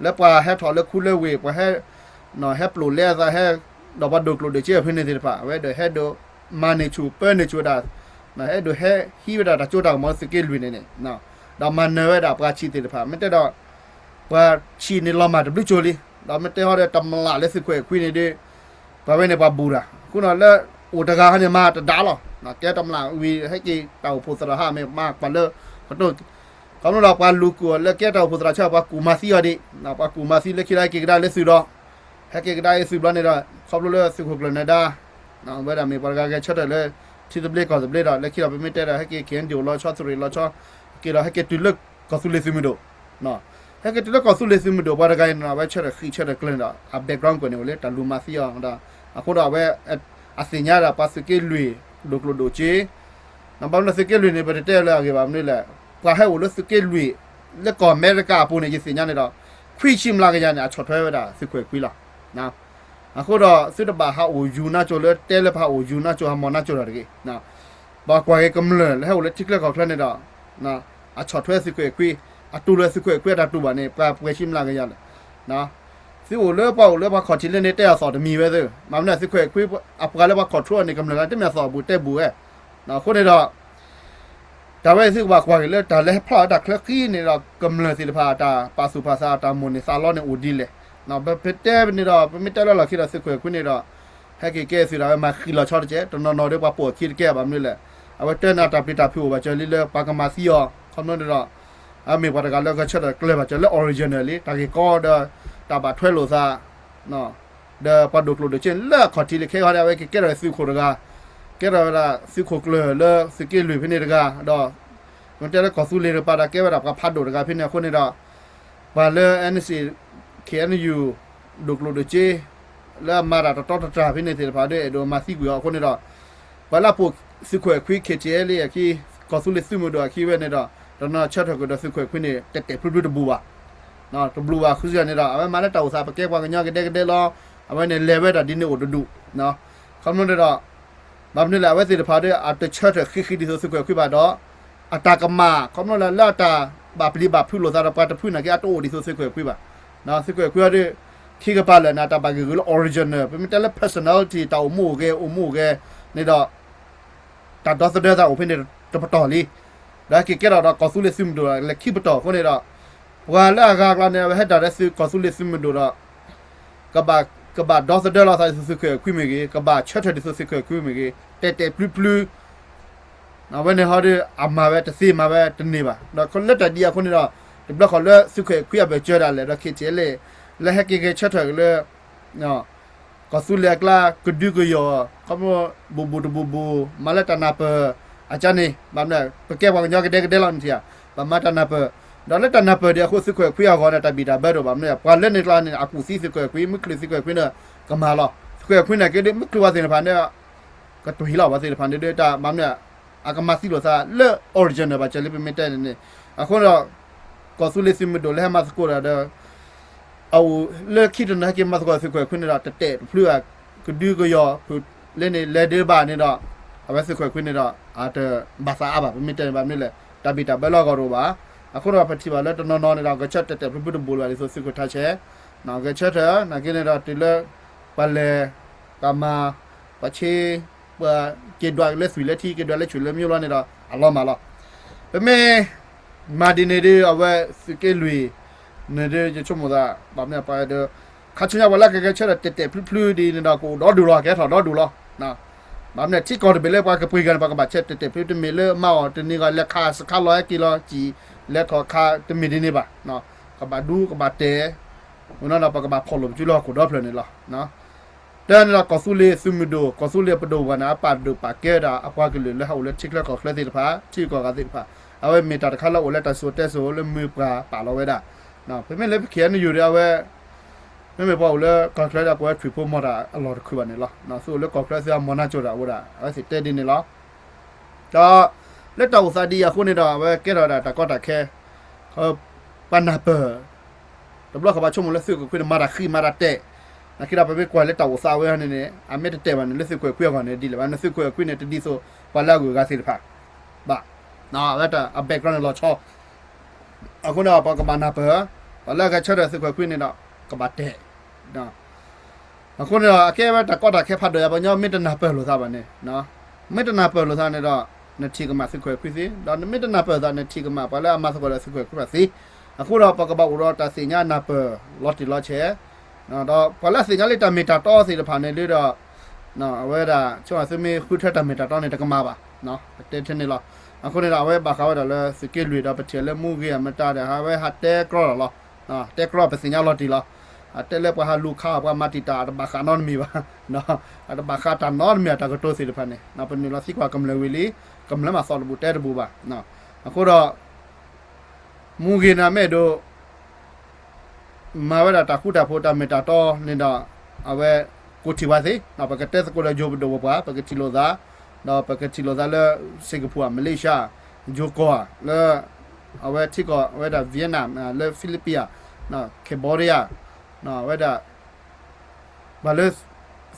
လၢပှၤဟဲထီၣ်လၢခူလၢဝ့ၢ် ပှၤဟဲ ဟဲပျိာ်လဲအသးဟဲ ဒီးပှၤဒိၣ်ကျိၣ်ဒိၣ်စ့အဖဲန့ၣ်သ့ၣ်တဖၣ် အဝဲဒၣ်ဟဲဒိးမၤန့ၢ်ဆူၣ်ပၢန့ၢ်ဆူၣ်ဝဲဒၣ် ဟဲဒိးဟဲဟံးဝဲဒၣ်တၢ်စိတၢ်ကမီၤလၢသုးက့လွံၢ်န့ၣ်န့ၣ် ဒီးမၤနၢၤဝဲဒၣ်ပှၤဆံးသ့ၣ်တဖၣ် မ့ၢ်တဲဒီး ပှၤဆံးန့ၣ်လီၤမၢ်တဘျုးကၠိလံ. ဒီးမ့ၢ်တဲဟီဒီးတမျၢ်လၢသုးခိၣ်အဲၣ်ခွံန့ၣ်ဒီး ပှၤဝဲန့ၣ်ပှၤဘူးတၢ် အဃိဒီးလၢအိၣ်တဂၤဟီန့ၣ်မၤတဒါလီၤ. ကဲတမျၢ်ဝံၤဟဲက့ၤတၢ်အိၣ်ဖှိၣ်သရၣ်ဟးမ့ၢ်မၤပှၤလၢ ကတိၢ် ခီဖျိလၢပှၤလူၤကူၣ်အီၤလၢကဲတၢ်အိၣ်ဖှိၣ်သရၣ်ဆၢ ပှၤကူၣ်မၤသံအီၤဒံး ပှၤကူၣ်မၤသံလၢခံဒီးဟဲက့ၤကဒါလၢသုးဒီး ဟဲက့ၤကဒါအသုးဘျီန့ၣ်ဒီး ခီဖျိလၢသုးခိၣ်ကျၢၢ်နဒါ ဝဲဒၣ်မ့ၢ်ပှၤတဂၤဂဲၤဆၢထၢၣ်လၢ ထံသဘျ့ကီၢ်သဘျ့ဒီး လၢခံဒီးပမ့ၢ်တဲဒီး ဟဲက့ၤ ခ့ၣ်အဲၣ်ယူၣ်လီၤဆီ သုးရ့ၣ်လီၤဆီ က့ၤဒီးဟဲက့ၤတုၤလၢကီၢ်သူလ့ၤသုးမုၢ်ဒိၣ် ဟဲက့ၤတုၤလၢကီၢ်သူလ့ၤသုးမုၢ်ဒိၣ် ပှၤတဂၤအံၤန့ၣ်ဒီး အဝဲဆၢထၢၣ်ဃံးဆၢထၢၣ်ကျၢၤန့ၣ်ဒီး အ background ကွဲးန့ၣ်အိၣ်လၢတၢ်လူၤမၤသံအီၤဒီး အဃိဒီးအဝဲ အသ့ၣ်ညါဒၣ်ပှၤသုးက့လွံၢ် ဒိၣ်ကျိၣ်ဒိၣ်စ့ ဘၣ်မနုၤသုးက့လွံၢ်န့ၣ် ပတတဲလၢအဂ့ၢ်ဘၣ်မနုၤလဲၣ် ပှၤဟဲအိၣ်လၢသုးက့လွံၢ် လၢကီၢ်အမဲရကၤအပူၤန့ၣ် ယသ့ၣ်ညါန့ၣ်ဒီး ခွံဆံမျးကယၤန့ၣ် အဆီၣ်ထွဲဝဲဒၣ်သုးခိၣ်အဲၣ်ခွံလီၤ. အဃိဒီးသုတဘၣ်ဟးအိၣ်ယူၤနါကၠိလၢတဲလၢပဟးအိၣ်ယူၤနါကၠိ ဟးမီၢ်နါကၠိတၢ်တဂ့ၤ. ပှၤကွၢ်က့ၤကမျၢၢ်လၢဟဲအိၣ်လၢထံချၢကီၢ်ချၢန့ၣ်ဒီး အဆီၣ်ထွဲသုးခိၣ်အဲၣ်ခွံ အတူၢ်လိာ်သုးခိၣ်အဲၣ်ခွံအတၢ်တူၢ်ဘၣ်န့ၣ် ပှၤပှဲၤဆံမျးကယၤလီၤ. သုအိၣ်လၢပှၤအိၣ်လၢပှၤခီၣ်ထံးလၢန့ၣ် တဲအသီၣ်တမံၤဝဲသ့ၣ် မ့ၢ်မနုၤသုးခိၣ်အဲၣ်ခွံ အပှၤလၢပှၤ control န့ၣ် ကမျၢၢ်လၢတမ့ၢ်အသီၣ်အဘူးတဲဘူးဝဲ. အဃိန့ၣ်ဒီး တၢ်ဝဲသုကဘၣ်ကွၢ်က့ၤလၢတၢ်လၢဟဲဖျါအီၤတၢ်ချၢဃံန့ၣ်ဒီး ကမျၢၢ်သ့ၣ်တဖၣ် တၢ်ပာ်သူၣ်ပာ်သး တၢ်မိၣ်န့ၢ်သးလီန့ၣ်အိၣ်ဒ်လဲၣ်. ပတဲန့ၣ်ဒီး ပမ့ၢ်တဲလၢလီၢ်ခံဒီးသုးခိၣ်အဲၣ်ခွံန့ၣ်ဒီး ဟဲက့ၤကဲသုးဒီး အဝဲမၤဃံးလီၤဆီတကဲး တနီၤနီၤဒီးပှၤပိာ်အခံတကဲးဘၣ်မနုၤလဲၣ်. အဝဲတဲန့ၣ်တၢ်ပျံၤတၢ်ဖုးအိၣ်ဘၣ်စၢၤလံလၢ ပှၤကမၤသံအီၤ ခီဖျိန့ၣ်ဒီး အမ့ၢ်ပှၤတဂၤလၢဂဲၤဆၢထၢၣ်ကျၢၤဘၣ်စၢၤလၢ original လံ တၢ်ဂ့ၢ်ကီဒီး တၢ်ဘၣ်ထွဲလိာ်သး ဒီးပှၤဒိၣ်ကျိၣ်ဒိၣ်စ့လၢအခီၣ်ထံးလံ ခဲအံၤဒီး အဝဲကကဲထီၣ်သုးခိၣ်တဂၤ ကဲထီၣ်ဝဲဒၣ်သုးခိၣ်ကျၢၢ်လၢသုးက့လွံၢ်ဖဲန့ၣ်တဂၤ ဒီး မ့ၢ်တဲလၢကီၢ်သူလ့ၤတပၤဒီး ကဲဝဲဒၣ်ပှၤဖးဒိၣ်တဂၤဖဲန့ၣ်အဃိန့ၣ်ဒီး ပှၤလၢ NCA KNU ဒိၣ်ကျိၣ်ဒိၣ်စ့ လၢအမၤတၢ်တတီတတြၢ်ဖဲန့ၣ်သ့ၣ်တဖၣ်ဒီး အဲၣ်ဒိးမၤသံကွံာ်အီၤအဃိန့ၣ်ဒီး ပှၤလၢအပိာ်သုးခိၣ်အဲၣ်ခွံ ခ့ၣ်အဲၣ်ယူၣ် အခံ ကီၢ်သူလ့ၤသုးမုၢ်ဒိၣ်အခံဝဲန့ၣ်ဒီး တနီၤဆၢထၢၣ်ကဒီးသုးခိၣ်အဲၣ်ခွံန့ၣ် တဲာ်တဲာ်ဖျုဖျုတဘူးဘၣ် တဘူးဘၣ်ဃုစ့ၢ်န့ၣ်ဒီး အဝဲမၤလၢတၢ်အိၣ်သး ပကဲပှၤကညီကဒဲကဒဲလီၤ အဝဲန့ၣ်လဲၤဝဲဒၣ်ဒ်န့ၣ်အိၣ်တဒူၣ် ခီဖျိန့ၣ်ဒီး ဘၣ်မနုၤလဲၣ် အဝဲသ့ၣ်တဖၣ်ဒီး အတဆၢထၢၣ်ဃံးဃံးဒ်သိးသုးခိၣ်အဲၣ်ခွံဘၣ်ဒီး အတၢ်ကမၣ် ခီဖျိလၢ လၢအတၢ်ဘၣ်ပျံၤဘၣ်ဖုးလိာ်သးဒီးပှၤတဖုနာ်က့ အတအိၣ်ဒ်သိးသုးခိၣ်အဲၣ်ခွံဘၣ်. သုးခိၣ်အဲၣ်ခွံအီၤဒီး ခံကပၤလၢာ်န့ၣ် တၢ်ဘၣ်ဂ့ၢ်ဂုာ်လၢ original ပမ့ၢ်တဲလၢ personality တၢ်အိၣ်မူအိၣ်ဂဲၤ အိၣ်မူအိၣ်ဂဲၤန့ၣ်ဒီး တၢ်ဒီသဒၢသးအိၣ်ဖဲန့ၣ်တပတီၢ်လံ. ဒီးဟဲက့ၤကဲထီၣ်ဒီးကီၢ်သူလ့ၤသုးမုၢ်ဒိၣ်လၢခံပတီၢ်အဃိန့ၣ်ဒီး ပှၤလၢအဂၤအကျါန့ၣ် အဝဲဟဲဒၣ်လၢသုးကီၢ်သူလ့ၤသုးမုၢ်ဒိၣ်ဒီး ကဘၣ် ကဘၣ်ဒီသဒၢလိာ်သးဒ်သိးသုးခိၣ်အဲၣ်ခွံမ့ၢ်ဂ့ၤ ကဘၣ်ဆၢထၢၣ်ဒ်သိးသုးခိၣ်အဲၣ်ခွံမ့ၢ်ဂ့ၤ တဲာ်တဲာ်ဖျုဖျု အဝဲန့ၣ်ဟီဒီး အမၤဝဲတသ့မၤဝဲတန့ၢ်ဘၣ်. ဒီးလၢတၢ်ဒ်အံၤအဃိန့ၣ်ဒီး တဘျီဃီလၢသုးခိၣ်အဲၣ်ခွံအဘၢၣ်စၢၤဒၣ်လဲာ်ဒီး ခ့ၣ်အဲၣ်ယူၣ် လၢဟဲက့ၤဂဲၤဆၢထၢၣ်လၢ ကီၢ်သူလ့ၤအကျါ ကဒုကယီၤ ခီဖျိ ဘူးဘူးတဘူးဘူး မၤလၢတၢ်နၢ်ပၢၢ် အကါန့ၣ် ဘၣ်မနုၤ ပကဲပှၤကညီကဒဲကဒဲလီၤန့ၣ်ဧါ ဘၣ်မၤတၢ်နၢ်ပၢၢ် ဒီးလၢတၢ်နၢ်ပၢၢ်ဒံးအဃိ သုးခိၣ်အဲၣ်ခွံအဂီၢ်န့ၣ် တၢ်ဘံၣ်တၢ်ဘၢတအိၣ်ဘၣ်မနုၤ ပှၤလၢန့ၣ်ကျါန့ၣ် အကူၣ်သံသုးခိၣ်အဲၣ်ခွံ မုၢ်ချုးသုးခိၣ်အဲၣ်ခွံန့ၣ် ကမၤလီၤ သုးခိၣ်အဲၣ်ခွံန့ၣ်က့ၤဒ် မုၢ်ချုးပှၤသ့ၣ်တဖၣ်န့ၣ် ကတွံၢ်လီၤပှၤသ့ၣ်တဖၣ်န့ၣ်ဒီး တၢ်ဘၣ်မနုၤ အကမၤသံလိာ်သးလၢ original ဘၣ်စၢၤလံ ပမ့ၢ်တဲန့ၣ်န့ၣ် အဃိဒီး ကီၢ်သူလ့ၤသုးမုၢ်ဒိၣ်လၢဟဲမၤသကိးတၢ်ဒီး အအိၣ်လၢခံတနၤဟဲက့ၤမၤသကိးသုးခိၣ်အဲၣ်ခွံန့ၣ်ဒီး တတဲာ်တဖျုအကဒုကယီၤဖုးလဲန့ၣ် လဲၤဒၢဘၣ်န့ၣ်ဒီး အဝဲသုးခိၣ်အဲၣ်ခွံန့ၣ်ဒီး အတဘၣ်သးအါဘၣ် ပမ့ၢ်တဲန့ၣ်ဘၣ်မနုၤလဲၣ် တၢ်ဘံၣ်တၢ်ဘၢလၢအဂီၢ်တအိၣ်ဘၣ်. အဃိဒီးပထံၣ်ဘၣ်လၢတနီၤနီၤန့ၣ်ဒီး ဂဲၤဆၢထၢၣ်တဲာ်တဲာ်ဖျုဖျုတဘူးလၢၤဘၣ်ဒ်သိးသုးခိၣ်ထါဆဲး ဂဲၤဆၢထၢၣ် နာ်က့န့ၣ်ဒီးတုၤလၢ ပှၤလဲၤ တၢ်မၤ ပှၤဆ့ ပှၤက့ၤဒွးလၢသွံၣ်လၢထံ က့ၤဒွးလၢဆူၣ်လၢမံဘျီန့ၣ်ဒီး အလီၤမၢ်လီၤ. ပမ့ၢ် မၤဒ်န့ၣ်ဒီး အဝဲသုးက့လွံၢ် န့ၣ်ဒ်ယဆိကမိၣ်သး ဘၣ်မနုၤပှၤဒီး ခါဆူညါပှၤလၢကဂဲၤဆၢထၢၣ်တဲာ်တဲာ်ဖျုဖျုဒ်န့ၣ်ဒီး ကအိၣ်ဒီဒူၣ်လီၤ ကဟဲထီၣ်ဒီဒူၣ်လီၤ. ဘၣ်မနုၤထံကီၢ်တဘ့ၣ်လၢပှၤကပှ့ၤဂၤန့ၣ် ပှၤကဘၣ်ဆဲးတဲာ်တဲာ်ဖျု တမ့ၢ်လၢမၤအီၤတနံၤဂီၢ် လဲၤခးစခါလီၤဟဲက့ၤလီၤစံၣ် လဲၤထီၣ်ခး တမ့ၢ်ဒ်န့ၣ်ဘၣ်. ကဘၣ်ဒူကဘၣ်တဲာ် ဝဲနီၤဒီး ပကဘၣ်ဖီၣ်လိာ်ပစုလၢဟီၣ်ခိၣ်ဒီဖျၢၣ်န့ၣ်လီၤ. တၢ်န့ၣ်ဒီး ကီၢ်သူလ့ၤသုးမုၢ်ဒိၣ် ကီၢ်သူလ့ၤပဒိၣ်ပှၤန့ၣ် အပာ်ဒိၣ်ပာ်ကဲဝဲဒၣ်အပှၤကလုာ်လၢဟးအိၣ်လၢထံချၢကီၢ်ချၢသ့ၣ်တဖၣ် ထံဂုၤကီၢ်ဂၤသ့ၣ်တဖၣ် အဝဲမ့ၢ်တၢ်တခါလၢအိၣ်လၢတၢ်စံၣ်စိၤတဲစိၤလၢမုၢ်ပှၢ်ပာ်လီၤဝဲဒၣ် ပမ့ၢ်လၢပ ခ့ၣ်အဲၣ်ယူၣ် ဒီးအဝဲ မ့မ့ၢ်ပှၤအိၣ်လၢကီၢ်ချၢဒီး ပဝဲထွံၣ်ဖိမီၤတၢ်အလီၢ်တခုဘၣ်န့ၣ်လီၤ. သုအိၣ်လၢကီၢ်ချၢသုအမီၤနၢ်ကၠိတၢ်အိၣ်ဝဲဒၣ် အဝဲသ့ၣ်တဲဒ်န့ၣ်လီၤ. ဒီးလၢတၢ်အိၣ်သးဒ်အံၤအဃိန့ၣ်ဒီး အဝဲကဲထီၣ်ဝဲဒၣ်တၢ်ကီတၢ်ခဲ ပှၤနၢ်ပၢၢ် တဘျီဃီဘၣ်ဆိကမိၣ်လၢသုးခိၣ်အဲၣ်ခွံန့ၣ် မၤတၢ်ဃံမၤတၢ်တဲာ်, နာ်က့ဒီးပမ့ၢ်ကွၢ်လၢတၢ်အိၣ်သးဝဲန့ၣ်န့ၣ် အမ့ၢ်တတဲာ်ဘၣ်န့ၣ် လၢသုးခိၣ်အဲၣ်ခွံအဂီၢ်န့ၣ် ဒ်လဲၣ်ဘၣ်န့ၣ် သုးခိၣ်အဲၣ်ခွံန့ၣ် တဒ်သိးပှၤလၢအဂုၤအဂၤသ့ၣ်တဖၣ်ဘၣ်. အဝဲတၢ်အ background န့ၣ် လီၤဆီ အဃိန့ၣ် ပှၤကဘၣ်နၢ်ပၢၢ် ပှၤလၢအဂဲၤဆၢထၢၣ်သုးခိၣ်အဲၣ်ခွံန့ၣ်ဒီး ကဘၣ်တဲာ် အဃိန့ၣ်ဒီး အကဲဝဲတၢ်ကီတၢ်ခဲဖးဒိၣ်ယါ ပှၤကညီမ့ၢ်တနၢ်ပၢၢ်လိာ်သးဘၣ်န့ၣ်, မ့ၢ်တနၢ်ပၢၢ်လိာ်သးန့ၣ်ဒီး နထံၣ်ကမၣ်သုးခိၣ်အဲၣ်ခွံသ့, ဒီးနမ့ၢ်တနၢ်ပၢၢ်သး နထံၣ်ကမၣ်ပှၤလၢအမၤသကိးဒီးသုးခိၣ်အဲၣ်ခွံဘၣ်သ့. အဃိဒီး ပကဘၣ်အိၣ်ဒီးတၢ်သ့ၣ်ညါနၢ်ပၢၢ်လီၤတံၢ်လီၤဆဲး, ဒီးပှၤလၢအသ့ၣ်ညါလံတၢ်မ့ၢ်တၢ်တီသ့ၣ်တဖၣ်န့ၣ်ဒီး အဝဲဒၣ် ဆိကမိၣ်သုမ့ၢ်ဃုထၢတၢ်မ့ၢ်တၢ်တီန့ၣ် တကမၣ်ဘၣ်, ပတဲထဲန့ၣ်လီၤ. အဃိန့ၣ်ဒီး အဝဲဘၣ်ဃးဝဲဒၣ်လၢသုးက့လွံၢ်ဒီး ပထံၣ်လၢမူဂ့ၤအမတၤဒီး အဝဲဟးတဲကြီလီၤလီၤ, တဲကြီပသ့ၣ်ညါလီၤတံၢ်လီၤ. အတဲလၢပှၤဟးလူၤခး ပှၤမၤတံာ်တာ် အတဘၣ်ဃးနီတမံၤဘၣ်, အတဘၣ်ဃးတၢ်နီတမံၤ အတၢ်ကတိၤသ့ၣ်တဖၣ်န့ၣ် ပနုာ်လီၤသံကွၢ်ကမျၢၢ်ဝံၤလံ, ကမျၢၢ်မၤသီၣ်တဘူၣ်တဲတဘူၣ်ဘၣ်. အဃိဒီး မူဂ့ၤန့ၣ်မ့ၢ်အဲၣ်ဒိး မၤဝဲဒၣ်တၢ်ဃူတၢ်ဖိးတၢ်မ့ၢ်တၢ်တီန့ၣ်ဒီး အဝဲ ကိးထံၣ်ဝဲသ့, ပကတဲသကိးဒီးယိၤပဒိၣ်ပပှၢ် ပကထံၣ်လိာ်သး, ဒီးပကထံၣ်လိာ်သးလၢ စ့ၣ်ကပူၤဧါ မလ့ၡါ, ယိၤကီၢ်ဧါ, လၢ အဝဲထံကီၢ်ဝဲဒၣ် Vietnam လၢ Philippines ဧါ, Cambodia ဝဲဒၣ် ပှၤလၢ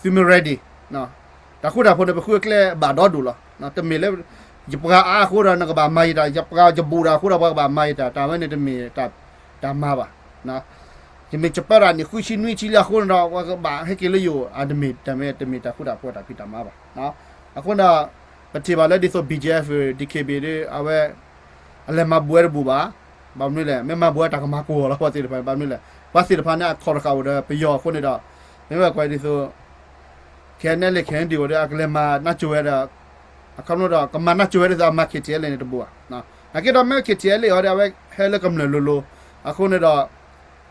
သုမ့ၢ် ready တၢ်ဃူတၢ်ဖိးန့ၣ် ပဃုအကျဲဘၣ်ဒီဒူၣ်လီၤ. တမ့ၢ်လၢ ယပှၤအါအဃိဒီး နကဘၣ်မၤယတၢ်, ယပှၤယဘူးတၢ်အဃိဒီး ပှၤကဘၣ်မၤယတၢ်, တၢ်ဝဲန့ၣ်တမ့ၢ်တၢ်မၤဘၣ်. ယမ့ၢ်ယပၢတၢ်နံၣ်ဃုဆံနွံဆံလံအဃိန့ၣ်ဒီး ပှၤကဘၣ်ဟဲက့ၤလၢယိာ် အတမ့ၢ်တၢ်မ့ၢ် တမ့ၢ်တၢ်ဃူတၢ်ဖိးတၢ်ဖံးတၢ်မၤဘၣ်. အဃိန့ၣ်ဒီး ပထံၣ်ဘၣ်လၢဒ်သိး ဘံၣ်ကၠဲၣ်အ့ဖၣ် ဒံၣ်ခ့ၣ်ဘ့ၣ်ဒီး အဝဲ အလဲၤမၤဘူးဝဲတဘူးဘၣ်. ဘၣ်မနုၤလဲၣ်, မ့ၢ်မၤဘူးဝဲတၢ်ကမၤကိၢ်အီၤလီၤ ပှၤသ့ၣ်တဖၣ်န့ၣ်, ပှၤသ့ၣ်တဖၣ်န့ၣ် အခီၣ်တဃာ်အိၣ်ဒီးပယီၤအဃိန့ၣ်ဒီး မ့ၢ်ဝဲကွၢ်ဒ်သိး ခဲနဲလ့ၣ် ခဲန့ၣ်ဒ်အိၣ်ဒီး အကလဲၤမၤနးစိၤဝဲဒီး အခီပညီဒီး ကမၤနးစိၤဝဲဒ်သိးအမၤ KTLA န့ၣ်တဘူးဘၣ်. နာ်က့ဒီးမ့ၢ် KTLA အီၤဒီး အဝဲဟဲလၢကမျၢၢ်လိၤလိၤ, အဃိန့ၣ်ဒီး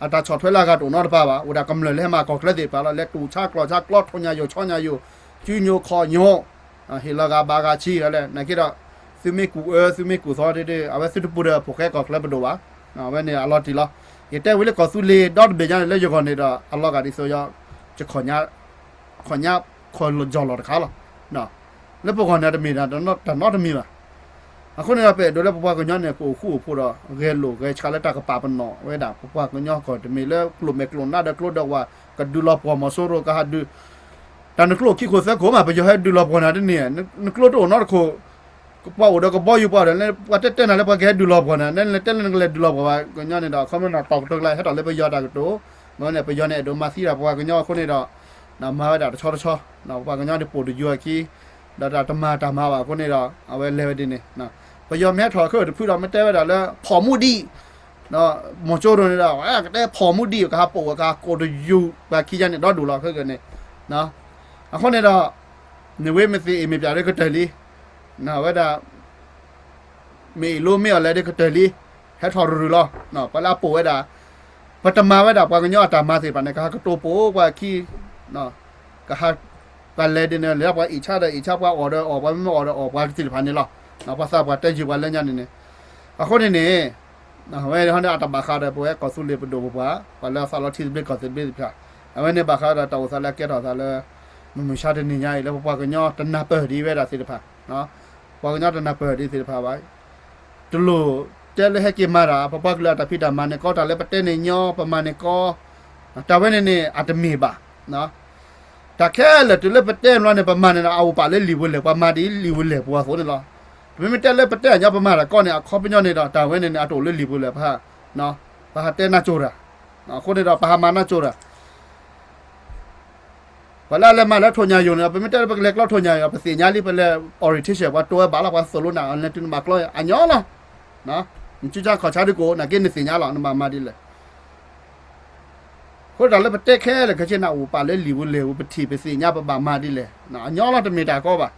အတၢ်ဆီၣ်ထွဲလၢအဂၤတအိၣ်နီတပၢ်ဘၣ်, အိၣ်ဒၣ်ကမျၢၢ်လၢဟဲမၤကီၢ်ချၢသ့ၣ်တဖၣ်လီၤ, လဲၤတူၢ်ဆါကျီၢ်ဆါကျီ ထိၣ်ညါယိာ်ဆီညါယိာ်, စုညိၣ်ခီၣ်ညိၣ် ဟ့ၣ်လီၤဂၤဘၣ်ဂၤဆံးလၢ နာ်က့ဒီး သုမ့ၢ်ကူၣ်အၢ သုမ့ၢ်ကူၣ်သီဒ်ဒ် အဝဲသုတပူၤဒီးဖိၣ်ဃဲကီၢ်ချၢပဒိၣ်ဘၣ်. အဝဲန့ၣ်အလီၤတံၢ်လီၤ. ယတဲဝံၤလၢကီၢ်သူလ့ၤဒီတဘ့ၣ်ညါန့ၣ် လၢယဂီၢ်န့ၣ်ဒီး အလီၤဂာ်ဒ်သိးယ ခီၣ်ညါ ခီၣ်ညါခီၣ်လီၤကၠီၣ်လီၤတခါလီၤ. လၢပဂီၢ်န့ၣ် တမ့ၢ်တၢ်နီတမံၤဘၣ်. အဃိန့ၣ်ဒီး ပအဲၣ်ဒိးလၢပပှၤကညီန့ၣ် ကအိၣ်ဃူအိၣ်ဖိးဒီး ဂဲၤလိာ်ဂဲၤဆှးလၢတၢ်ကပာ်ပနီၣ်ဝဲဒၣ် ပပှၤကညီကီၢ် တမ့ၢ်လၢကျိာ်မဲာ်ကျိာ်နါဒီးကျိဒီးဝၤ ကဒုးလီၤပှီၢ်မီၤစိရိၤ ကဟးဒုး တၢ်နကျိအိၣ်ခံခိၣ်သၢခိၣ်မး ပယီၤဟဲဒုးလီၤပှီၢ်နၤတန့ၢ်, နကျိတအိၣ်နီတခိၣ်, ပှၤအိၣ်ဒီးကဘီယူၤပှၤဒီး ပှၤတဲတဲနၤလၢပှၤကဟဲဒုးလီၤပှီၢ်နၤ နတဲလၢနကလဲၤဒုးလီၤပှီၢ်ဘၣ် ကညီန့ၣ်ဒီး အခီပညီ တီၢ်ကတိၤကျါ ဟဲထီၣ်လၢပယီၤတၢ်ကတိၤ, မ့ၢ်န့ၣ် ပယီၤန့ၣ် အဲၣ်ဒိးမၤသံဒၣ်ပှၤကညီအဃိန့ၣ်ဒီး မၤဝဲဒၣ်တဆီတဆီ, ပှၤကညီန့ၣ်ပိာ်တယိၤအခံ, ဒီးတၢ်တမၤတၢ်မၤဘၣ်အဃိန့ၣ်ဒီး အဝဲလဲၤဝဲဒ်န့ၣ်, ပယီၤမ့ၢ်ဟဲထီၣ်ခဲအံၤတဖုဒီး မ့ၢ်တဲဝဲဒၣ်လၢ ဖီၣ်မူဒံး မီၤစိရိၤန့ၣ်ဒီး ကတဲဖီၣ်မူဒံး ကဟးပိာ်ဝဲ ကဟးကိာ်တယိၤ ပှၤခံဂၤန့ၣ် ဒီဒူၣ်လီၤ ခဲကနံၣ်န့ၣ်. အဃိန့ၣ်ဒီး နဝ့မ့ၢ်သ့အ့ၣ်မ့ၢ်ပၠးဒီးကတၢၢ်လံ, ဝဲဒၣ် မ့ၢ်အ့ၣ်လိမ့ၢ်အီၤလဲၣ်ဒီးကတၢၢ်လံ, ဟဲထီၣ်ရုၢ်ရုၢ်လီၤ. ပှၤလၢအပိာ်ဝဲဒၣ် ပတမၤဝဲဒၣ်ပှၤကညီအတၢ်မၤသ့ၣ်တဖၣ်န့ၣ် ကဟးကတိၤပိာ်ပှၤခံ ကဟး ပှၤလဲၤဒ်န့ၣ် လဲၤပှၤအ့ၣ်ဆါဒီးအ့ၣ်ဆါ ပှၤအီၣ်ဒီးအီၣ် ပှၤမ့ၢ်အီၣ်ဒီးအီၣ် ပှၤကသ့ၣ်တဖၣ်န့ၣ်လီၤ. ပှၤသးပှၢ်တဲယုာ်ပှၤလၢညါန့ၣ်န့ၣ်, အဃိန့ၣ်န့ၣ် အဝဲန့ၣ်အတၢ်ဘၣ်ဃးဒီးပဝဲကီၢ်သူလ့ၤပဒိၣ်ပပှၢ် ပှၤလၢအသးလီထံသဘျ့ကီၢ်သဘျ့သ့ၣ်တဖၣ်, အဝဲန့ၣ်ဘၣ်ဃးဒီးတၢ်အိၣ်သးလၢအကဲထီၣ်သးလၢ မုၢ်မဆါတနံၤညါအံၤ လၢပပှၤကညီတနၢ်ပၢၢ်ဒံးဝဲဒၣ်သ့ၣ်တဖၣ်, ပှၤကညီတနၢ်ပၢၢ်ဒံးသ့ၣ်တဖၣ်ဘၣ်. တလိၣ်တဲလၢဟဲက့ၤမၤတၢ် ပပှၤကလုာ်အတၢ်ဖံးတၢ်မၤန့ၣ်ကီ တၢ်လၢပတဲန့ၣ်ညီ ပမၤန့ၣ်ကီ, တၢ်ဝဲန့ၣ်န့ၣ် အတမ့ၢ်ဘၣ်. တၢ်ခဲလၢာ်တုၤလၢပတဲဘျီန့ၣ် ပမၤန့ၣ်ဒီး အအိၣ်ပာ်လၢလံာ်ပူၤလဲၢ် ပှၤမၤဒ်လံာ်ပူၤလဲၢ်ပူၤအသိးန့ၣ်လီၤ. ပမ့ၢ်တဲလၢပတဲအညီ ပမၤတၢ်ကီန့ၣ် အခီပညီန့ၣ်ဒီး တၢ်ဝဲန့ၣ်န့ၣ် အတအိၣ်လၢလံာ်ပူၤလဲၢ် ပဟးတဲနၢ်ကၠိတၢ်, အဃိန့ၣ်ဒီး ပဟးမၤနၢ်ကၠိတၢ် ပှၤလၢအလဲၤမၤလၢထိၣ်ညါယိာ်န့ၣ် ပမ့ၢ်တဲလၢပကလဲၤကျီထိၣ်ညါယိာ် ပသ့ၣ်ညါလံ ပလဲၤ orientation ပှၤတိဝဲဘၣ်လီၤ ပှၤသိၣ်လိနၤ လဲၤတုၤနဘၣ်ကျီ အညီလီၤ. နကၠူကၢ်ခီၣ်ဆါဒုကိး နာ်က့နသ့ၣ်ညါလီၤ နဘၣ်မၤဒ်လဲၣ်. အဃိတၢ်လၢပတဲခဲလၢာ်ခဲဆ့န့ၣ် အိၣ်ပာ်လၢလံာ်ပူၤလဲၢ်ပူၤ ပထံၣ်ပသ့ၣ်ညါပဘၣ်မၤဒ်လဲၣ်, အညီလီၤတမ့ၢ်တၢ်ကီဘၣ်.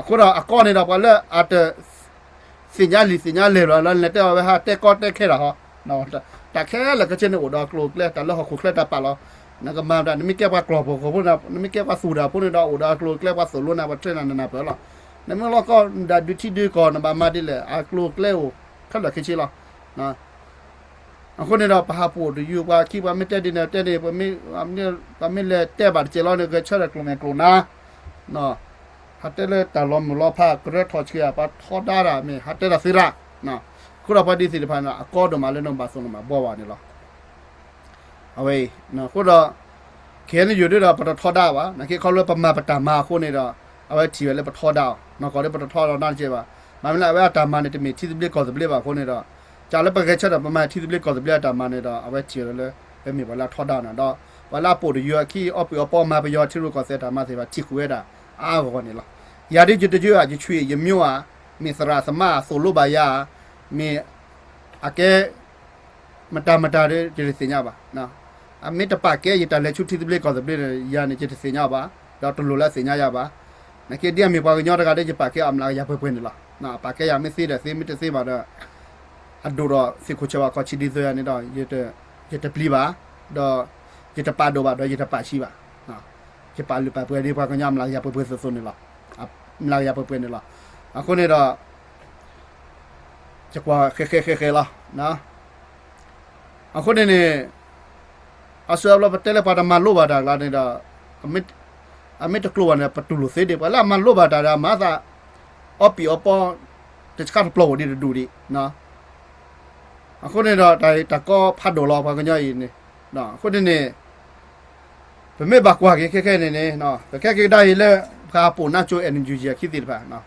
အဃိဒီးအကီန့ၣ်ဒီး ပှၤလၢအတ သ့ၣ်ညါလံာ်သ့ၣ်ညါလဲၢ်လီၤ လၢလဲၤတဲအီၤဝဲဟးတဲကီတဲခဲတၢ်ဟီ, တၢ်ခဲလၢာ်ခဲဆ့န့ၣ်အိၣ်ဒီးအကျိၤအကျဲ တၢ်လၢဟီၣ်ခိၣ်ချၢတၢ်ပာ်လီၤ. နကမၤတၢ် နမ့ၢ်ကဲပှၤကျီၢ်ဖိဖိန့ၣ် နမ့ၢ်ကဲပှၤသူၣ်တၢ်ဖိန့ၣ်ဒီး အိၣ်ဒီးအကျိၤအကျဲ ပှၤသိၣ်လိနၤ ပှၤထၢနၤနနၢ်ပၢၢ်လီၤ. နမ့ၢ်လီၤကီဒၣ်ဒုးထံဒုးကီၢ် နဘၣ်မၤဒ်လဲၣ် အကျိၤအကျဲအိၣ်ခဲလၢာ်ခဲဆ့လီၤ. အဃိန့ၣ်ဒီး ပဟးပိာ်တယုၢ်ပှၤခံ ပှၤမ့ၢ်တဲဒ်န့ၣ်တဲန့ၣ် ပှၤမ့ၢ်လဲၤတဲဘၣ်တစဲးလီၤန့ၣ် ဂဲၤဆၢထၢၣ်ကျိၤမဲာ်ကျိၤနါ ဟးတဲလၢတၢ်လီၤမုၢ်လီၤဖး ကရၢထီၣ်ဆှံဧါ ပှၤထီဒါတၢ်မ့ၢ် ဟးတဲတၢ်သ့ရၣ်. အဃိဒီးပှၤဒ်သ့ၣ်တဖၣ်န့ၣ် အကီဒိၣ်မးလၢနဘၣ်သိၣ်နဘၣ်ဘှီဘၣ်န့ၣ်လီၤ. အဝဲအံၤ အဃိဒီး ခဲအံၤန့ၣ်ယိာ်ဒ်ဒီး ပတထီဒါဘၣ် နာ်က့ခီဖျိပမၤပတၢ်မၤအဃိန့ၣ်ဒီး အဝဲထံၣ်ဝဲလၢပထီဒါအီၤ နီၢ်ကီၢ်ဒ်ပတထီဒါနီတစဲးဘၣ်. မ့မ့ၢ်လၢအဝဲအတၢ်မၤန့ၣ် တမ့ၢ်ထံသဘျ့ကီၢ်သဘျ့ဘၣ်အဃိန့ၣ်ဒီး ကးလၢပဂဲၤဆၢထၢၣ်ပမၤထံသဘျ့ကီၢ်သဘျ့အတၢ်မၤန့ၣ်ဒီး အဝဲထံၣ်ဝဲလၢ ပမ့ၢ်ပှၤလၢအထီဒါန့ၣ်ဒီး ပှၤလၢအပိာ်တယုၢ်အခံ အီပှံၤအီပီမၤပယီၤထံရူၢ်ကီၢ်သဲးတၢ်မၤသ့ၣ်တဖၣ် ထံၣ်ဃုာ်ဝဲဒၣ် အါအါဂီၢ်ဂီၢ်န့ၣ်လီၤ. ယၤဒ်ယတယုၢ်ဧါ ယဆွံၣ်ယမိၢ်ဧါ မ့ၢ်သရၣ်သမါ သိၣ်လိဘၣ်ယၤ မ့ၢ်အကဲ မတၤမတၤဒီး ယတသ့ၣ်ညါဘၣ်. အမ့ၢ်တပာ်ကဲယတၢ်လဲၤဆူထံသဘျ့ကီၢ်သဘျ့န့ၣ် ယၤန့ၣ် ယတသ့ၣ်ညါဘၣ်, ဒီးတလိၣ်လၢအသ့ၣ်ညါယၤဘၣ်. နာ်က့ဒ်အမ့ၢ်ပှၤကညီတဂၤဒီး ယပာ်ကဲအမျးကယၤပှဲၤပှဲၤန့ၣ်လီၤ. ပာ်ကဲယၤမ့ၢ်သ့ဒီးသ့ မ့ၢ်တသ့ဘၣ်ဒီး အဒိၣ်ဒီးသ့ၣ်ခိၣ်ဆၢဘၣ် ခီၣ်ဆံးဒ်သိးယၤန့ၣ်ဒီး ယတပျံၤဘၣ်, ဒီးယတပာ်ဒိၣ်ဘၣ် ဒီးယတပာ်ဆံးဘၣ်. ယပာ်လုၢ်ပာ်ပှ့ၤဒ်ပှၤကညီအမျးကယၤပှဲၤပှဲၤသိးသိးန့ၣ်လီၤ. အမျးကယၤပှဲၤပှဲၤန့ၣ်လီၤ. အဃိန့ၣ်ဒီး ယကွၢ်ဃဲဃဲဃဲဃဲလီၤ. အဃိန့ၣ်န့ၣ် အဆၢအဘျီပတဲလၢပှၤတမၤလိဘၣ်တၢ်ကျါန့ၣ်ဒီး အမ့ၢ်တကျိၤဘၣ်န့ၣ် ပတူၢ်လိာ်သ့ဒံး ပှၤလၢအမၤလိဘၣ်တၢ်ဒီး အမၤသး အီပံၤအီပီ တဆှးတပျီၢ်အိၣ်ဒံးတဒူၣ်ဒံး. အဃိန့ၣ်ဒီး တၢ်တၢ်ကီဖးဒိၣ်လီၤ ပှၤကညီအံၤန့ၣ်. အဃိန့ၣ်န့ၣ် ပမ့ၢ်ဘၣ်ကွၢ်က့ၤခဲခဲန့ၣ်န့ၣ် ပကဲက့ၤကဒါအံၤလၢ ပှၤပိာ်နါကၠိ NUG အခံသ့ၣ်တဖၣ် နံ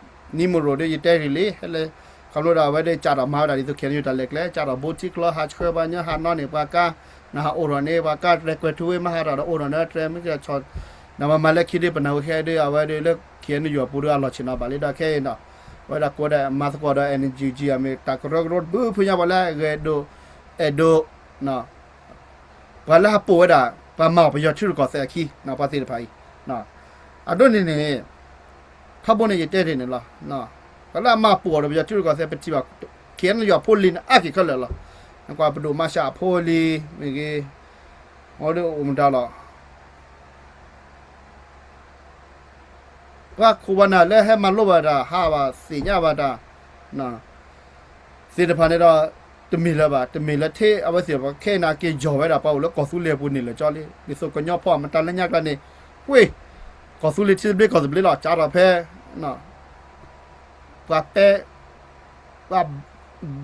မရိၣ်ဒီး ယတဲဂ့ၤလံ ဟဲလၢ ခီဖျိဒီးအဝဲဒၣ်ကးထီၣ်မၤဝဲဒၣ်ဒ်သိး KNU တၢ်လဲၤကျဲ ကးထီၣ်ဘိထံချီ ဟးဆှၢပှၤကညီ ဟးနီန့ၢ်ပှၤကါ နဟးအိၣ်ထီၣ်န့ၣ် ပှၤကါတြဲၤကွဲးထူဝ့ မဟါထီၣ်ဒီးအိၣ်ထီၣ်န့ၣ် တြဲၤမ့ၢ်ကဆီၣ် နမၤမၤလၢခံဒ်ပနၢ်ဝဲခဲဒ် အဝဲဒၣ်လၢ KNU အပူၤဒီးအလီၢ်ဆ့ၣ်နီၤဘၣ်လံဒီးခဲအံၤဒီး အဝဲဒၣ်ကိးဒၣ်မၤသကိးဒီး NUG အမ့ၢ်တၢ်ကရၢကရိတဘျုးဖုညါ ပှၤလၢအဂဲၤဒိး အဲၣ်ဒိး ပှၤလၢဟးပိာ်ဝဲဒၣ် ပှၤမၤအီၣ်ပယီၤထံရူၢ်ကီၢ်သဲးအခံ ပှၤသ့ၣ်တဖၣ်အံၤ အဒိန့ၣ်န့ၣ် ထီဘိန့ၣ်ယတဲတ့ၢ်န့ၣ်လီၤ. ပှၤလၢအမၤပိာ်အီၤဒီးပယီၤထံရူၢ်ကီၢ်သဲး ပထံၣ်ဘၣ် KNU အဖိလံၤန့ၣ် အါက့ၤခဲလၢာ်လီၤ. နကွၢ်ပဒိၣ်မၤရှးအဖိလံၤမ့ၢ်ဂ့ၤ အဝဲဒၣ်အိၣ်မတၤလီၤ. ပှၤခိၣ်ပှၤနၢ်လၢဟဲမၤလိဘၣ်တၢ် ဟးဘၣ်သ့ၣ်ညါဘၣ်တၢ် သ့ၣ်တဖၣ်န့ၣ်ဒီး တမ့ၢ်လၢၤဘၣ်, တမ့ၢ်လၢထဲအဝဲသ့ၣ်တဖၣ် ခဲအံၤန့ၣ် က့ၤယီၢ်ဝဲဒၣ်ပှၤအိၣ်လၢကီၢ်သူလ့ၤအပူၤန့ၣ်လၢာ်ကၠီလံ. ဒ်သိးကညီဖီၣ်မတၤလၢညါကျါန့ၣ် ဝ့ၢ် ကီၢ်သူလ့ၤထံသဘျ့ကီၢ်သဘျ့လီၤ. ကးထီၣ်ဖဲ ပှၤပဲ ပှ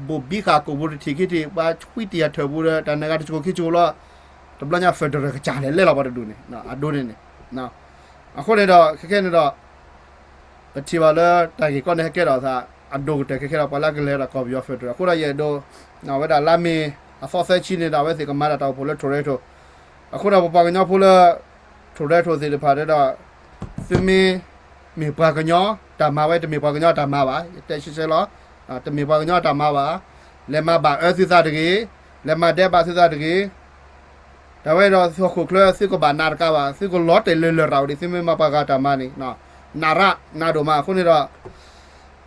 ၤဘိၣ်ဘံဃာ်ကိာ်ပူၤတထံၣ်ခံထံၣ် ပှၤဆွံတံၢ်ယၤထၢၣ်ပူၤဒီး တၢ်နၢၤဂၤတစိၤခံစိၤလီၤ. တဘျီညါ federal ကစၢ်လဲၤလဲၤလီၤပှၤတဒူၣ်န့ၣ် အဒိန့ၣ်န့ၣ် အဃိန့ၣ်ဒီး ခဲခဲန့ၣ်ဒီး ပထံၣ်ဘၣ်လၢတၢ်ဂ့ၢ်ကီန့ၣ် ဟဲကဲထီၣ်သး အဒိၣ်ကတၢၢ်ခဲခဲဒီး ပှၤလၢကလဲၤဒီးကီၢ်ပယီၤ federal အဃိဒီး ယအဲၣ်ဒိး အဝဲဒၣ်လါမ့ၤအသီသၢဆံန့ၣ်ဒီး အဝဲသ့ၣ်ကမၤဒၣ်တၢ်အိၣ်ဖှိၣ်လၢ Toronto အဃိဒီးပပှၤကညီဖိလၢ Toronto သ့ၣ်တဖၣ်ဒီး သုမ့ၢ်မ့ၢ်ပှၤကညီတၢ်မၤဝဲ တမ့ၢ်ပှၤကညီတၢ်မၤဘၣ်. ယတဲဆှဲဆှဲလီၤ. တမ့ၢ်ပှၤကညီတၢ်မၤဘၣ်. လဲၤမၤဘၣ်အၢသုသးတဂ့ၤ, လဲၤမၤဒဲးဘးသုသးတဂ့ၤ. တၢ်ဝဲဒီးဟီၣ်ခိၣ်ချၢသုကဘၣ်နးတကးဘၣ်, သုကလီၤတဲာ်လၢလရာ်ဝဲဒၣ် သုမ့ၢ်မၤပှၤဂၤတၢ်မၤန့ၣ်, နးရၣ်နးဒိၣ်မးအဃိန့ၣ်ဒီး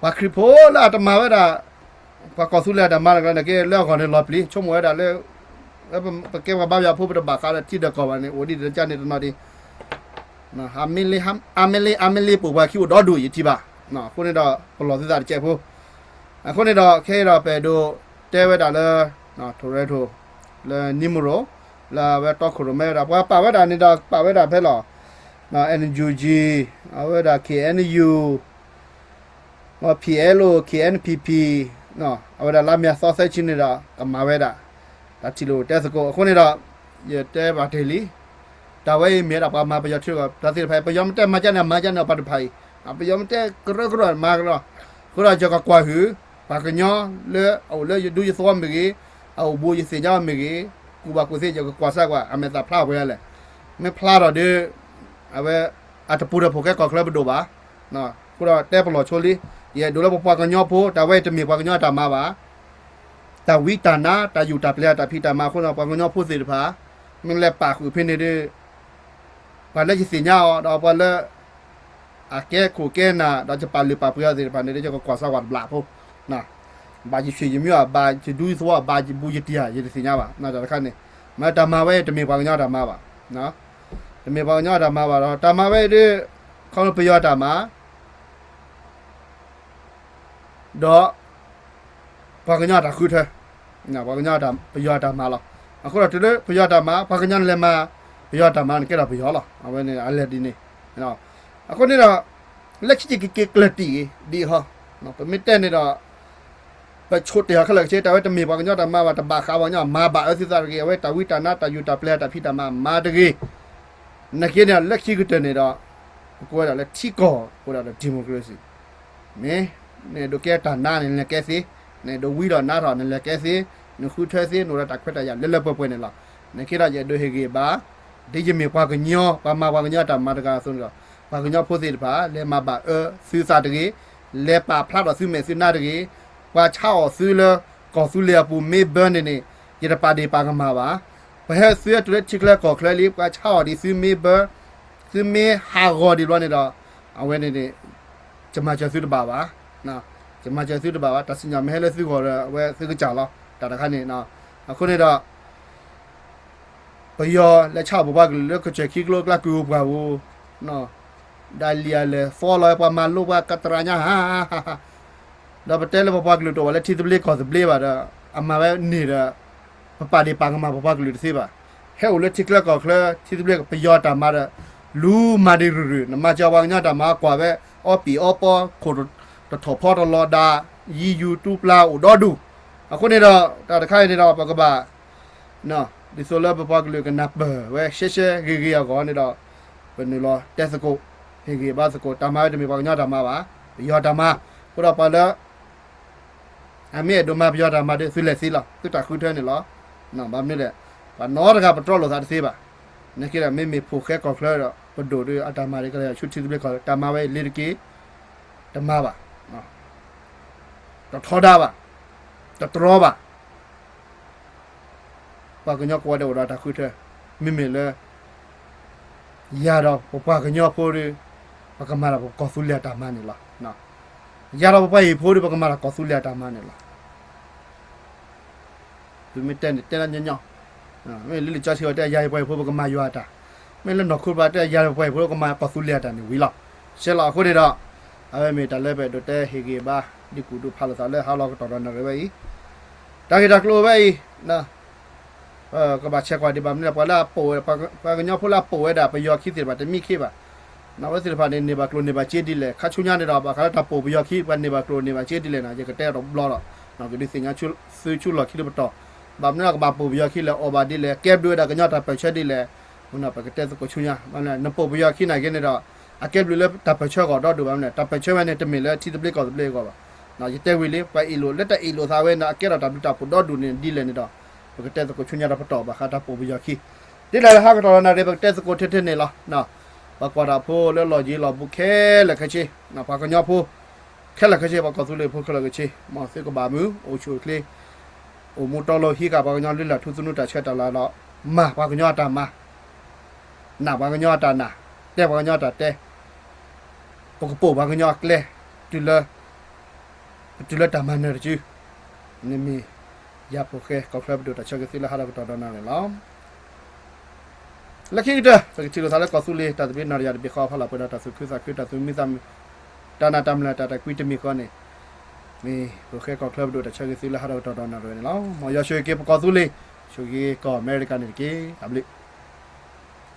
ပှၤခရံာ်ဖိလၢအတမၤဝဲဒၣ် ပှၤကီၢ်သူလ့ၤအတၢ်မၤတဂၤန့ၣ်က့ လၢအဂီၢ်န့ၣ်လီၤပျံၤ ဆိကမိၣ်ဝဲဒၣ်လၢ ပကဲပှၤဘါယွၤဖိ ပတဘၣ်ဃးဒီးထံဒီးကီၢ်ဘၣ်န့ၣ် အိၣ်ဒံးတကါန့ၣ်တနီၤဒံး အါမ့ၢ်လ့ အါမ့ၢ်လ့ အါမ့ၢ်လ့ ပိာ်ပှၤခံအိၣ်ဒီဒူၣ်ယထံၣ်ဘၣ်. အဃိန့ၣ်ဒီး ပလီၢ်သုသးတကဲးဖိ. အဃိန့ၣ်ဒီး ခဲအံၤဒီး ပအဲၣ်ဒိးတဲဝဲဒၣ်လၢ Toronto လၢ နံမရိၣ် လၢအဝဲတီခိၣ်ရိၣ်မဲဝဲဒၣ် ပှၤပာ်ဝဲဒၣ်န့ၣ်ဒီး ပာ်ဝဲဒၣ်ဖဲလီၤ NUG အဝဲဒၣ် KNU PLO KNPP အဝဲဒၣ်လါမ့ၤအသီသၢဆံန့ၣ်ဒီး ကမၤဝဲဒၣ် တၢ်ထံၣ်လိာ်တဲသကိး အဃိန့ၣ်ဒီး ယတဲဘၣ်တ့ၢ်လံ တၢ်ဝဲအံၤမ့ၢ်ဝဲဒၣ်ပှၤမၤပယီၤထံရူၢ်ကီၢ်သဲးသ့ၣ်တဖၣ် ပယီၤမ့ၢ်တဲမၤကၢန့ၣ် မၤကၢန့ၣ်ပှၤတဖၣ်အံၤ ပယီၤမ့ၢ်တဲကရၢကရိမၤကလီၤ. အဃိဒီးယကကွၢ်ဟုၣ် ပှၤကညီလၢအအိၣ်လၢယဒူယသဝီမ့ၢ်ဂ့ၤ အအိၣ်ဘူးယသ့ၣ်ညါမ့ၢ်ဂ့ၤ ကူၣ်ဘၣ်ကူၣ်သ့ ယကကွၢ်စၢ်ကွၢ် အမဲာ်သၣ်ဖျါဝဲလဲၣ်. မ့ၢ်ဖျါထီၣ်ဒီး အဝဲ အတပူၤဒီးဖိးကဲကီၢ်ချၢပဒိၣ်ဘၣ်. အဃိဒီးတဲပလီၢ်ဆိလံ ယအဲၣ်ဒိးလၢပပှၤကညီဖိ တၢ်ဝဲအံၤတမ့ၢ်ပှၤကညီအတၢ်မၤဘၣ်. တၢ်ဝံတၢ်နါ တၢ်ယူၢ်တၢ်ပျဲၤ တၢ်ဖံးတၢ်မၤအဃိဒီး ပှၤကညီဖိသ့ၣ်တဖၣ် မ့ၢ်လဲၤပာ်ဃုာ်ဖဲန့ၣ်ဒီး ပှၤလၢယသ့ၣ်ညါအီၤ ဒီးပှၤလၢ အကဲခိၣ်ကဲနၢ် ဒီးယပာ်လုၢ်ပာ်ပှ့ၤအီၤသ့ၣ်တဖၣ်န့ၣ်ဒီး ယကကွၢ်စၢ်ဝဲတဘျီဖိ, ဘၣ်ယဆွေယမျိုးအဘၣ် ယဒူသဝီအဘၣ် ယဘူးယတံၢ်ဧါ ယတသ့ၣ်ညါဘၣ် တၢ်တခါန့ၣ်, မ့ၢ်တၢ်မၤဝဲတမ့ၢ်ပှၤကညီတၢ်မၤဘၣ်, တမ့ၢ်ပှၤကညီတၢ်မၤဘၣ်ဒီး တၢ်မၤဝဲဒီး ခီဖျိပယီၤတၢ်မၤ ဒီး ပှၤကညီတၢ်ဃုထၢ, ပှၤကညီတၢ် ပယီၤတၢ်မၤလီၤ. အဃိဒီးတုၤလၢ ပယီၤတၢ်မၤ ပှၤကညီနလဲၤမၤ ပယီၤတၢ်မၤန့ၣ် ကဲထီၣ်ပယီၤလီၤ. အဝဲန့ၣ်အလဲၤဒ်န့ၣ်, အဃိန့ၣ်ဒီး လၢခံယကက့ၤကျၢၢ်တံၢ်ဂ့ၤ ဒ်အံၤဟီ, ပမ့ၢ်တဲန့ၣ်ဒီး ပဆိၣ်တဲာ်အီၤခဲလၢာ်ခဲဆ့ တၢ်ဝဲတမ့ၢ်ပှၤကညီတၢ်မၤဘၣ် တဘၣ်ဃးပှၤကညီ မၤဘၣ်အၢသုသးတဂ့ၤ အဝဲတၢ်ဝံတၢ်နါတၢ်ယူးတၢ်ပျဲၤတၢ်ဖံးတၢ်မၤမၤတဂ့ၤ, နာ်က့န့ၣ် လၢခံကတၢၢ်န့ၣ်ဒီး ပကိးဝဲဒၣ်လၢထံကီၢ် ကိးဒၣ်ဒီး democracy မ့ၢ် နအဲၣ်ဒိးကဲတၢ်နါန့ၣ် နလဲၤကဲသ့, နအဲၣ်ဒိးဝံဒီးနါထီၣ် နလဲၤကဲသ့, နဃုထၢသ့ နအိၣ်ဒီးတၢ်ခွဲးတၢ်ယာ်လၢလၢပှဲၤပှဲၤန့ၣ်လီၤ. နာ်က့ဒီး ယအဲၣ်ဒိးဟ့ၣ်ဂံၢ်ဘါ ဒ်ယမ့ၢ်ပှၤကညီ ပှၤမၤပှၤကညီတၢ်မၤတဂၤအသိးန့ၣ်ဒီး ပှၤကညီဖိသ့ၣ်တဖၣ် လဲၤမၤဘၣ်အၢသုသးတဂ့ၤ, လဲၤပာ်ဖျါထီၣ်သုမဲာ်သုနါတဂ့ၤ, ပှၤဆါအီၣ်သုလၢ ကီၢ်သူလ့ၤအပူၤမ့ၢ်ဘၢန့ၣ်န့ၣ် ယတပာ်ဒ့ၣ်ပာ်ကမၣ်ဘၣ်. ပှၤဟဲသုဟဲတုၤလၢထံချၢကီၢ်ချၢလံ ပှၤဆါအီၣ်ဒံးသုမ့ၢ်ဘၢ သုမ့ၢ်ဟးဂီၤဒံးဘျီန့ၣ်ဒီး အဝဲန့ၣ်န့ၣ် ယမၤစၢၤသုတဘၣ်ဘၣ်, ယမၤစၢၤသုတဘၣ်ဘၣ်. တၢ်စံၣ်ညီၣ်မ့ၢ်ဟဲလၢသုဂီၢ်ဒီး အဝဲသုကစၢ်လီၤ. တၢ်တခါန့ၣ် အဃိန့ၣ်ဒီး ပယီၤလဲၤဆါအီၣ်ပပှၤကလုာ်လၢကစၢၢ်ခံကျိကျါကုၢ်ပှၢ်ပူၤ, ဒၣ်လံၣ်အလဲၤသီလီၤပှၤမၤလိပှၤကတရၢ်ညါဟါ ဒီးပတဲလၢပပှၤကလုာ်တအိၣ်ဝဲလၢထံသဘျ့ကီၢ်သဘျ့ဘၣ်ဒီး အမၤဝဲန့ၣ်ဒီး ပပာ်ဒ့ၣ်ပာ်ကမၣ်ပပှၤကလုာ်တသ့ဘၣ်. ဟဲအိၣ်လၢထံချၢကီၢ်ချၢ ထံသဘျ့ပယီၤတၢ်မၤဒီး လူၤမၤဒံးရုၢ်ရုၢ် နမၤစၢၤပှၤကညီတၢ်မၤကွၢ်ဝဲ အီပံာ်အီပီ ခိၣ်တထီၣ်ဖီတလီၤဒၣ် ယံၤယူၤတူပျၢ်အိၣ်ဒီဒူၣ်. အဃိန့ၣ်ဒီး တၢ်တခါအံၤန့ၣ်ဒီး ပကဘၣ် ဒ်သိးလၢပပှၤကလုာ်ကနၢ်ပၢၢ်ဝဲရှဲရှဲဂ့ၤဂ့ၤအဂီၢ်န့ၣ်ဒီး ပနုာ်လီၤတဲသကိး ဟ့ၣ်ဂံၢ်ဘါသကိး တၢ်မၤဝဲတမ့ၢ်ပှၤကညီတၢ်မၤဘၣ်, ပယီၤတၢ်မၤ, အဃိဒီးပှၤလၢ အမ့ၢ်အဲၣ်ဒိးမၤပယီၤတၢ်မၤဒီး သုလဲၤသ့လီၤ, သုတၢ်ဃုထၢန့ၣ်လီၤ. ဘၣ်မနုၤလဲၣ်, ပှၤနီတဂၤပတြီလိာ်သးတသ့ဘၣ်. နာ်က့ဒီး မ့မ့ၢ်ဖိၣ်ဃဲကီၢ်ချၢဒီး ပဒိၣ်ဒီးအတၢ်မၤဒီး ကလဲၤဆူထံသဘျ့ကီၢ် တၢ်မၤဝဲလ့ၤတက့ၢ်, တမၤဘၣ်, တထီဒါဘၣ်, တတြီဘၣ် ပှၤကညီကိးဂၤဒဲးအိၣ်ဒီးတၢ်ဃုထၢ, မ့မ့ၢ်လၢ ယၤဒီးပပှၤကညီဖိဒီး ပကမၤဒီးပကီၢ်သူလ့ၤအတၢ်မၤန့ၣ်လီၤ. ယၤဒီးပပှၤဟံၣ်ဖိဒီး ပကမၤဒီးကီၢ်သူလ့ၤအတၢ်မၤန့ၣ်လီၤ. ပမ့ၢ်တဲန့ၣ်တဲဒၣ်ညီညီ, မ့ၢ်လၢလံာ်စီဆှံအီၤတဲယၤဒီးပှၤဟံၣ်ဖိပကမၤယွၤအတၢ်, မ့ၢ်လၢနီၢ်ခိတဖၣ်တဲယၤဒီးပှၤဟံၣ်ဖိပကမၤကီၢ်သူလ့ၤအတၢ်န့ၣ်ဝံၤလီၤ. ဆဲးလီၤအဃိန့ၣ်ဒီး အဝဲမ့ၢ်တၢ်လၢပအဲၣ်ဒိးတဲဟ့ၣ်ဂံၢ်ဘါ ဒုးကူၣ်ဒုးဖးလိာ်သးလၢဟါလီၤကတီၢ်ဒီးနၣ်ရံၣ်ဝဲအံၤ, တၢ်ဂ့ၢ်တၢ်ကျိၤဝဲအံၤ ကဘၣ်ဆဲးကွၢ်ဒံးဘၣ်မနုၤလဲၣ် ပှၤလၢအပိာ်ဝဲ ပှၤကညီဖိလၢအပိာ်ဝဲဒၣ်ပယီၤခံသ့ၣ်တဖၣ်တမံခ့ဘၣ်. အဝဲသ့ၣ်တဖၣ်န့ၣ် န့ၢ်ဘၣ်ကျိၣ်န့ၢ်ဘၣ်စ့ဒ်လဲၣ် ခါဆူညါန့ၣ်ဒီး ဘၣ်ဃးလၢတၢ်ပိာ်ပယီၤခံ ပှၤန့ၢ်ဘၣ်ကျိၣ်န့ၢ်ဘၣ်စ့ဒ်လဲၣ်န့ၣ် ယကတဲတဘျီဒီး ကဒုးသ့ၣ်ညါသုဆူလီၢ်ခံတပတီၢ်, ဘၣ်မနုၤလၢကဘၣ်ပိာ်ပယီၤခံလဲၣ် အီၣ်ဘၣ်ဒ်လဲၣ် ကဲဘျုးဝဲဒၣ်ကညီတၢ်ပၢၢ်ဆၢဒ်လဲၣ်, ပကတဲသကိးဆူညါ, နပိာ်ပယီၤခံနာ်က့န့ၣ်ဒီး အကဲဘျုးလၢတၢ်ပၢၢ်ဆၢအဂီၢ်ဒီဒူၣ်ဘၣ်မနုၤလဲၣ် တၢ်ပၢၢ်ဆၢဝဲန့ၣ် တမ့ၢ်လၢထံသဘျ့ကီၢ်သဘျ့အဂီၢ်ဘၣ်. ယတဲဝံၤလံ ပှၤအ့ၣ်လိာ်လၢတၢ်အ့ၣ်လိာ်သးဝဲန့ၣ် အကဲထီၣ်တၢ်ဘျုးတၢ်ဖှိၣ်ဒီဒူၣ်န့ၣ်ဒ်လဲၣ်န့ၣ်ဒီး ပကတဲသကိးဆူညါတပတီၢ်ဘၣ်ဃးတၢ်ပိာ်ပယီၤခံ, ဒ်လဲၣ်လၢဟါကတီၢ်ဒီးနၣ်ရံၣ် ပကတဲသကိးထဲထဲန့ၣ်လီၤ. ပှၤကွၢ်တၢ်ဖိလၢလီၢ်ယံၤလီၢ်ဘူးခဲလၢာ်ခဲဆ့, ပှၤကညီဖိ ခဲလၢာ်ခဲဆ့ ပှၤကီၢ်သူလ့ၤဖိခဲလၢာ်ခဲဆ့ မ်သုကဘၣ်မုာ် အိၣ်ဆူၣ်အိၣ်ချ့ အိၣ်မူတီလိၤဟံးဃာ်ပှၤကညီ လုၢ်လၢ်ထူသနူတၢ်ဆၢတၢ်လၤဒီး မၤပှၤကညီအတၢ်မၤ, နာ်ပှၤကညီအတၢ်နာ်, တဲပှၤကညီအတၢ်တဲ, ပကပိာ်ပှၤကညီအကျဲ တုၤလၢ ပတုၤလၢတၢ်မၤနၢၤတစု, န့ၣ်မ့ၢ် ယၤဖိၣ်ဃဲကီၢ်ချၢပဒိၣ်တၢ်ဆၢဂ့ၤသုလၢဟါလီၤကတီၢ်ဒီးနၣ်ရံၣ်လီၤ. လၢခံကတၢၢ် ပကထံၣ်လိာ်သးလၢကီၢ်သူလ့ၤ တၢ်သဘျ့နီၢ်တယၢ်တဘ့ၣ်ဃီဖီလာ်ပှဲၤဒီးတၢ်သူၣ်ခုသးခု တၢ်သူၣ်မံသးမုာ် တၢ်နာ်တၢ်မုၢ်လၢ်တၢ်တၢ်ကွံတမံၤဃီန့ၣ်, မ့ၢ်ဖိၣ်ဃဲကီၢ်ချၢပဒိၣ်တၢ်ဆၢဂ့ၤသုလၢဟါလီၤကတီၢ်ဒီးနၣ်ရံၣ်န့ၣ်လီၤ. မ်ယွၤဆိၣ်ဂ့ၤက့ၤပကီၢ်သူလ့ၤ, ဆိၣ်ဂ့ၤကီၢ်အမဲရကၤန့ၣ်တက့ၢ်. တၢ်ဘျုး